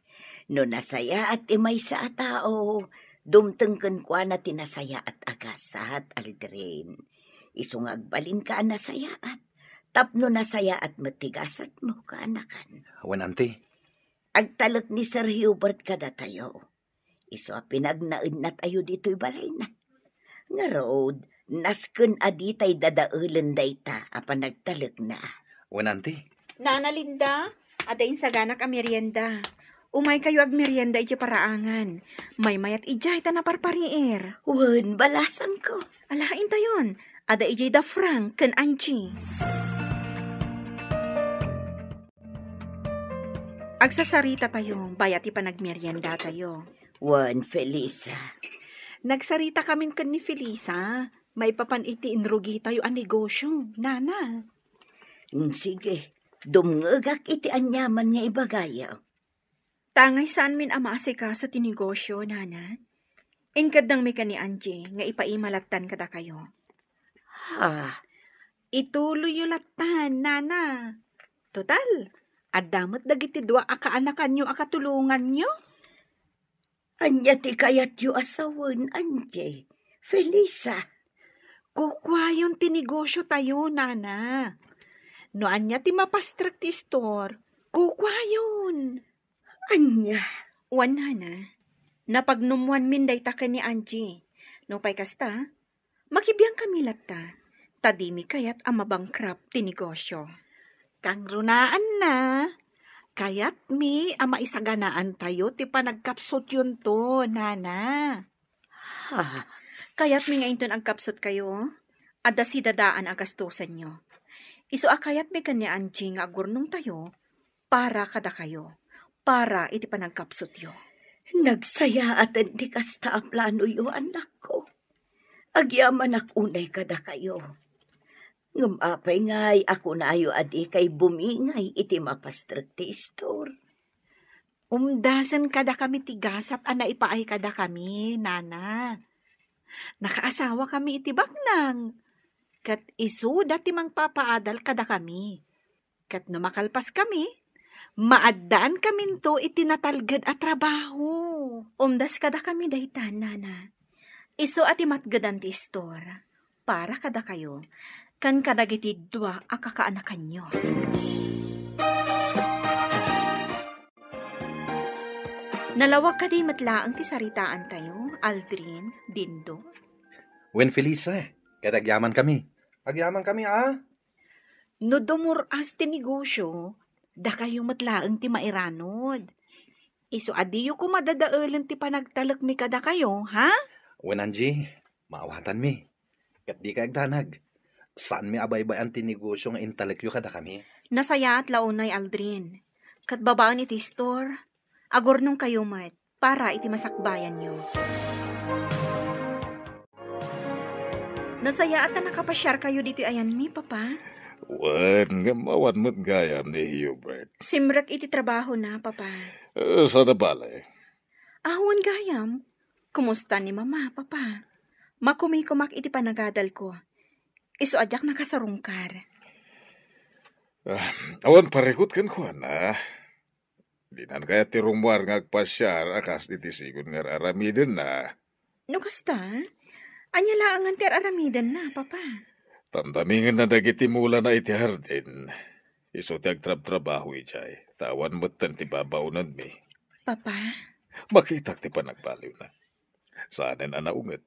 No nasayaat ti maysa a tao, dumteng kenkuana ti nasayaat a gasat, Aldrin. Isu nga agbalinka a nasayaat, tapno nasayaat met ti gasatmo, kaanakan. Wen, anti. Agtalek ni Sir Hubert kadatayo. Isu a pinagnaennatayo ditoy balayna. Ngarud, nasken a ditay dadaelen dayta a panagtalekna. Wen, anti. Nana Linda, adda insaganak a merienda. Umaykayo agmerienda iti paraangan. Maymayat idiay ta naparpariir. Wen, balasangko. Ala, intayon. Adda idiay da Frank ken Angie. Agsasarita tayo, bayat ti panagmerienda tayo. Wen, Felisa. Nagsarita kamin ken ni Felisa, maipapan iti inrugitayo a negosyo, Nana. Mm, sige, dumngegak iti aniaman nga ibagayo. Tangay saanmin a maasikaso ti negosyo, Nana. Inkeddengmi ken ni Angie nga ipaima lattan kadakayo. Ha? Ituloyyo lattan, Nana. Total, adda met dagiti dua a kaanakanyo a katulonganyo. Ania ti kayatyo a sawen, Angie? Felisa? Kukuayon ti negosyo tayo, Nana. No ania ti mapastrek ti istor, kukuayon. Ania? Wen, Nana, napagnummoanmin dayta ken ni Angie. Nupay kasta, makibiangkami latta, ta dimi kayat a mabankrupt ti negosyo. Kangrunaanna, kayatmi a maisaganaantayo ti panagkapsutyonto, Nana. Ha? Kayatmi nga inton agkapsutkayo, adda sidadaan a gastusenyo. Isu a kayatmi ken ni Angie nga agurnongtayo para kadakayo, para iti panagkapsutyo. Nagsayaaten ti kasta a planoyo, anakko. Agyamanak unay kadakayo. Ngem apay ngay a kunayo a dikay bumingay iti mapastrek ti istor? Umdasen kadakami ti gasat a naipaay kadakami, Nana. Nakaasawakami iti baknang, ket isuda ti mangpapaadal kadakami. Ket no makalpaskami, maaddaankaminto iti natalged a trabaho. Umdas kadakami dayta, Nana. Isu a ti matgedan ti istor para kadakayo ken kadagiti dua a kakaanakanyo. Nalawag kadi met laeng ti saritaantayo, Aldrin, Dindo? Wen, Felisa, ket agyamankami. Agyamankami, a? No dumur-as ti negosyo, dakayo met laeng ti mairanod. Isu a diyo koma dadaelen ti panagtalekmi kadakayo, ha? Wen, Angie, maawatanmi. Ket dikay agdanag. Saanmi a baybay-an ti negosyo nga intalekyo kadakami. Nasayaat la unay, Aldrin. Ket babaen iti istor, agurnongkayo met para iti masakbayanyo. Nasayaat a nakapasiarkayo ditoy ayanmi, Papa. Wen, ngem awan met gayam ni Hubert. Simrek iti trabahona, Papa. Eh, saan a bale? Awan gayam. Kumusta ni Mama, Papa? Makumikumak iti panagadalko. Isu a diak nakasarungkar. Ah, awan parikut kenkuana. Dinan kayat ti rummuar nga agpasiar a kas iti sigud nga ar-aramidenna. No kasta, ania laengen ti ar-aramidenna, Papa? Tamtamingenna dagiti mulana iti hardin. Isu ti agtrabtrabaho idiay, ta awan metten ti babaonenmi. Papa? Makitak ti panagbaliwna. Saanen a naunget.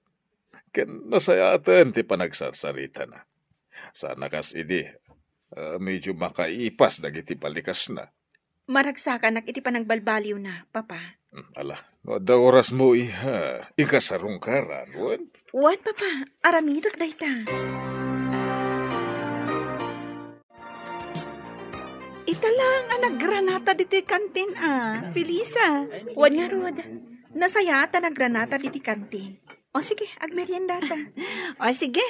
Ken nasayaaten ti panagsarsaritana. Saan a kas idi, ah, medio makaipas dagiti balikasna. Maragsakanak iti panangbalbaliwna, Papa. Hmm, ala, no adda orasmo, iha, ikasarongka ran, wen? Wen, Papa, aramidek dayta. Ita lang a naggranata ditoy kantin a, Felisa. Wen ngarud, nasayaat a naggranata ditoy kantin. O sige, agmeriendata. O sige.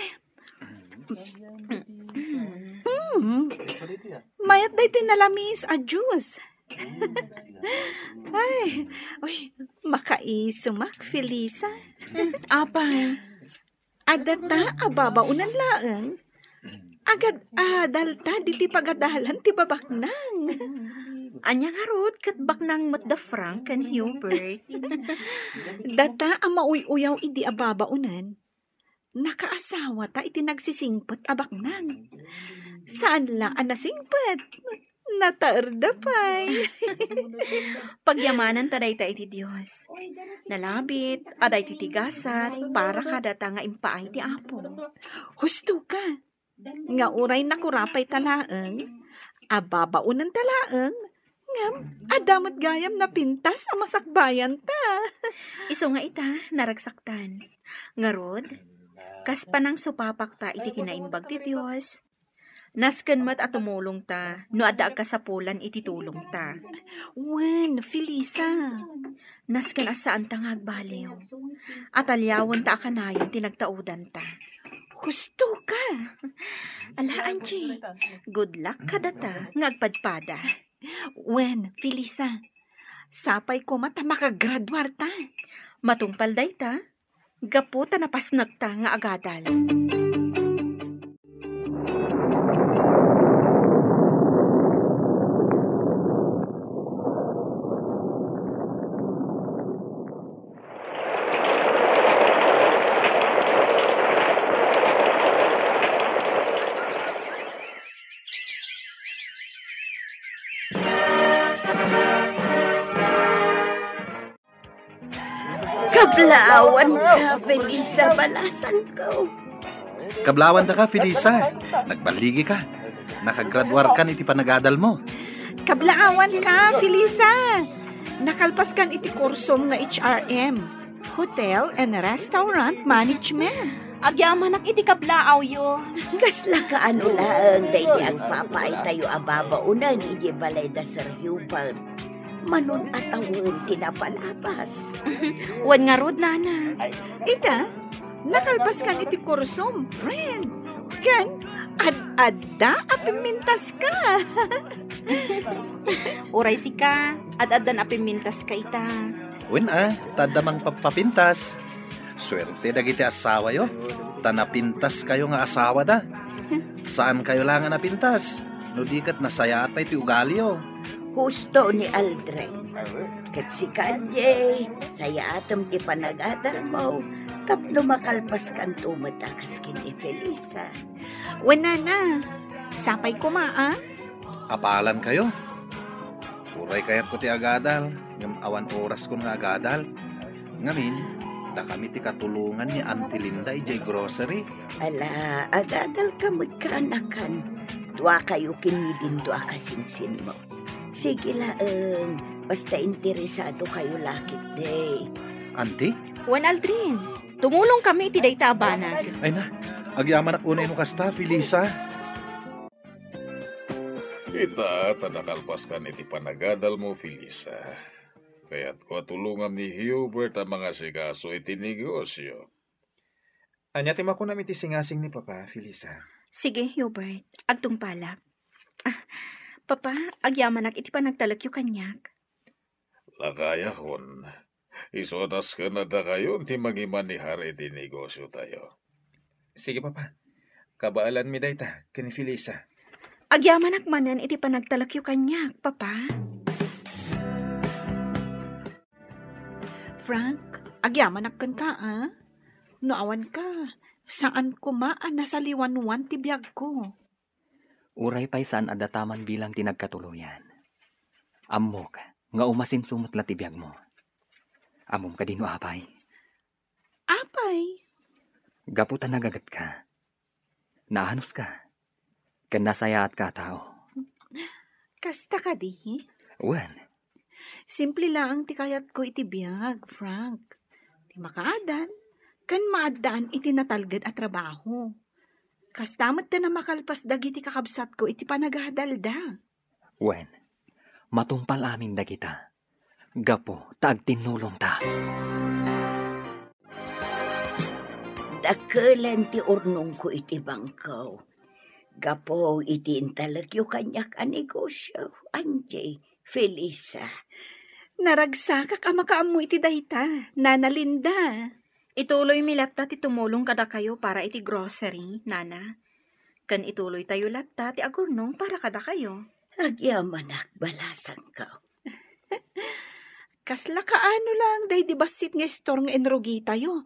Hmm. Mayat daytoy nalamiis a juice. Ay, uy, makaisumak, Felisa. Hmm, apay? Adda ta a babaonan laeng. Agad-adal ta ditoy pagadalan ti babaknang. Ania ngarud ket baknang met da Frank ken Hubert? Data a mauy-uyaw idi a babaonan. Nakaasawata iti nagsisingpet a baknang. Saan la a nasingpet. Nataerda pay. Pagyamananta dayta iti Dios. Nalabit a daytoy ti gasat para kadata nga impaay ti Apo. Husto ka. Nga uray nakurapay ta laeng, a babaonen ta laeng, ngem adda met gayam napintas a masakbayan ta. Isu nga ita, naragsaktan. Ngarud, kas panangsupapak ta iti kinaimbag ti Dios, nasken met a tumulong ta no adda agkasapulan iti tulong ta. Wen, Felisa. Nasken a saan ta nga agbaliw. Ataliawen ta a kanayon ti nagtaudan ta. Husto ka! Ala, Angie, good luck kadata nga agpadpada. Wen, Felisa, sapay koma ta makagraduar ta. Matungpal dayta, gapu ta napasnekta nga agadal. Kablaawanka, Felisa, balasangko. Kablaawanka, Felisa. Nagballigika. Nakagraduarkan iti panagadalmo. Kablaawanka, Felisa. Nakalpaskan iti kursom nga H R M, Hotel and Restaurant Management. Agyamanak iti kablaawyo. Kasla kaano laeng daydi agpapaaytayo a babaonen idiay balay da Sir Hubert? Manon a tawen ti napalabas. Wen ngarud, nana. Ita, nakalpaskan iti kursom, friend. Ken ad-adda a pimmintaska. Uray sika, ad-addan a pimmintaska ita. Wen a, ta adda mangpapapintas. Suerte dagiti asawayo, ta napintaskayo nga asawada. Saankayo la nga napintas, no di ket nasayaat pay ti ugaliyo. Husto ni Aldrin. Ket sika, Jay, sayaatem ti panagadalmo tapno makalpaskanto met a kas ken ni Felisa. Wen, nana, sapay koma, a? Apalankayo. Uray kayatko ti agadal, ngem awan oraskon nga agadal. Ngamin, dakami ti katulongan ni Auntie Linda idiay grocery. Ala, agadalka met, kaanakan. Duakayo ken ni Dindo a kasinsinmo. Sige laeng, basta interesadokayo la ketdi. Auntie? Wen, Aldrin, tumulongkami iti dayta a banag. Ay na, agyamanak unay no kasta, Felisa. Ita, ta nakalpaskan iti panagadalmo, Felisa. Kayatko a tulongam ni Hubert a mangasikaso iti negosyo. Ania ti makunam iti singasing ni Papa, Felisa? Sige, Hubert. Agtungpalak. Ah, Papa, agyamanak iti panagtalekyo kaniak. Lakayakon, isu a nasken a dakayon ti mangimanehar iti negosyotayo. Sige, Papa. Kabaelanmi dayta ken ni Felisa. Agyamanak manen iti panagtalekyo kaniak, Papa. Frank, agyamanak kenka, a? No awanka, saan koma a nasaliwanwan ti biagko. Uray pay saan a dataman bilang ti nagkatuloyan. Ammok nga umasinso met la ti biagmo. Ammom kadi no apay? Apay? Gapu ta nagagetka, naanuska, ken nasayaatka a tao. Kasta kadi? Wen. Simple laeng ti kayatko iti biag, Frank. Ti makaadal, ken maaddaan iti natalged a trabaho. Kasta met ti a makalpas dagiti kakabsatko iti panagadalda. Wen, matungpal amin dagita, gapu ta agtinnulongta. Dakelen ti urnongko iti bangko. Gapu iti intalekyo kaniak a negosio, Angie, Felisa. Naragsakak a makaammo iti dayta, Nana Linda. Ituloymi latta ti tumulong kadakayo para iti grocery, Nana. Ken ituloytayo latta ti agurnong para kadakayo. Agyamanak, balasangko. Kasla kaano lang daydi bassit nga istor nga inrugitayo.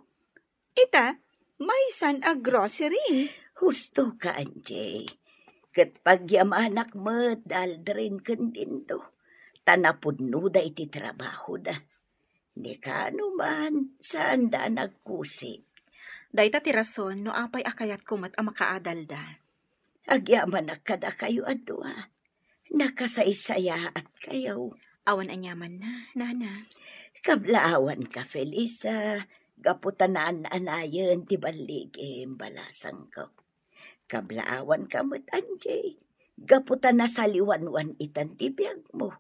Ita, maysan a grocery. Husto ka, Angie. Ket pagyamanak met da Aldrin ken Dindo, ta napudnoda iti trabahoda. Ni kaano man, saanda a nagkusig. Dayta ti rason no apay a kayatko met a makaadalda. Agyamanak kadakayo a dua. Nakasaysayaatkayo. Awan aniamanna, Nana. Kablaawanka, Felisa, gapu ta naan-anayen ti balligim, balasangko. Kablaawanka met, Angie, gapu ta nasaliwanwan itan ti biagmo.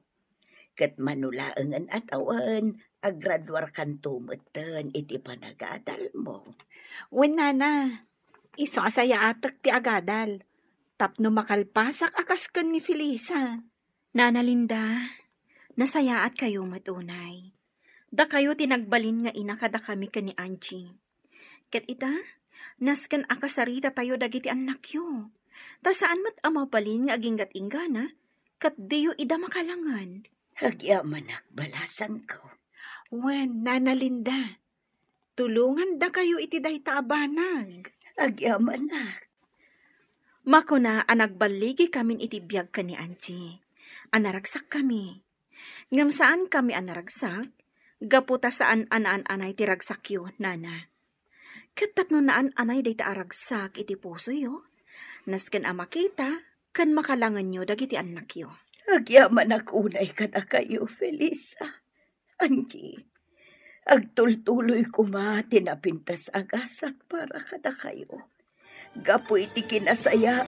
Ket mano laengen a tawen, agraduarkanto metten iti panagadalmo. Wen, Nana, isu a sayaatek ti agadal tapno makalpasak a kas ken ni Felisa. Nana Linda, nasayaatkayo met unay. Dakayo ti nagbalin nga ina kadakami ken ni Angie. Ket ita, nasken a kasarita tayo dagiti annakyo. Ta saan met a mabalin nga aginggat-inggana, ket diyo ida makalangen. Agyamanak, balasangko. Wen, Nana Linda, tulongandakayo iti dayta a banag. Agyamanak. Makuna a nagballigikamin iti biag ken ni Angie, a naragsakkami. Ngem saankami a naragsak, gapu ta saan a naan-anay ti ragsakyo, Nana. Ket tapno naan-anay dayta a ragsak iti pusoyo, nasken a makita ken makalangenyo dagiti annakyo. Agyamanak unay kadakayo, Felisa. Angie, agtultuloy koma ti napintas a gasat para kadakayo. Gapu iti kinasaya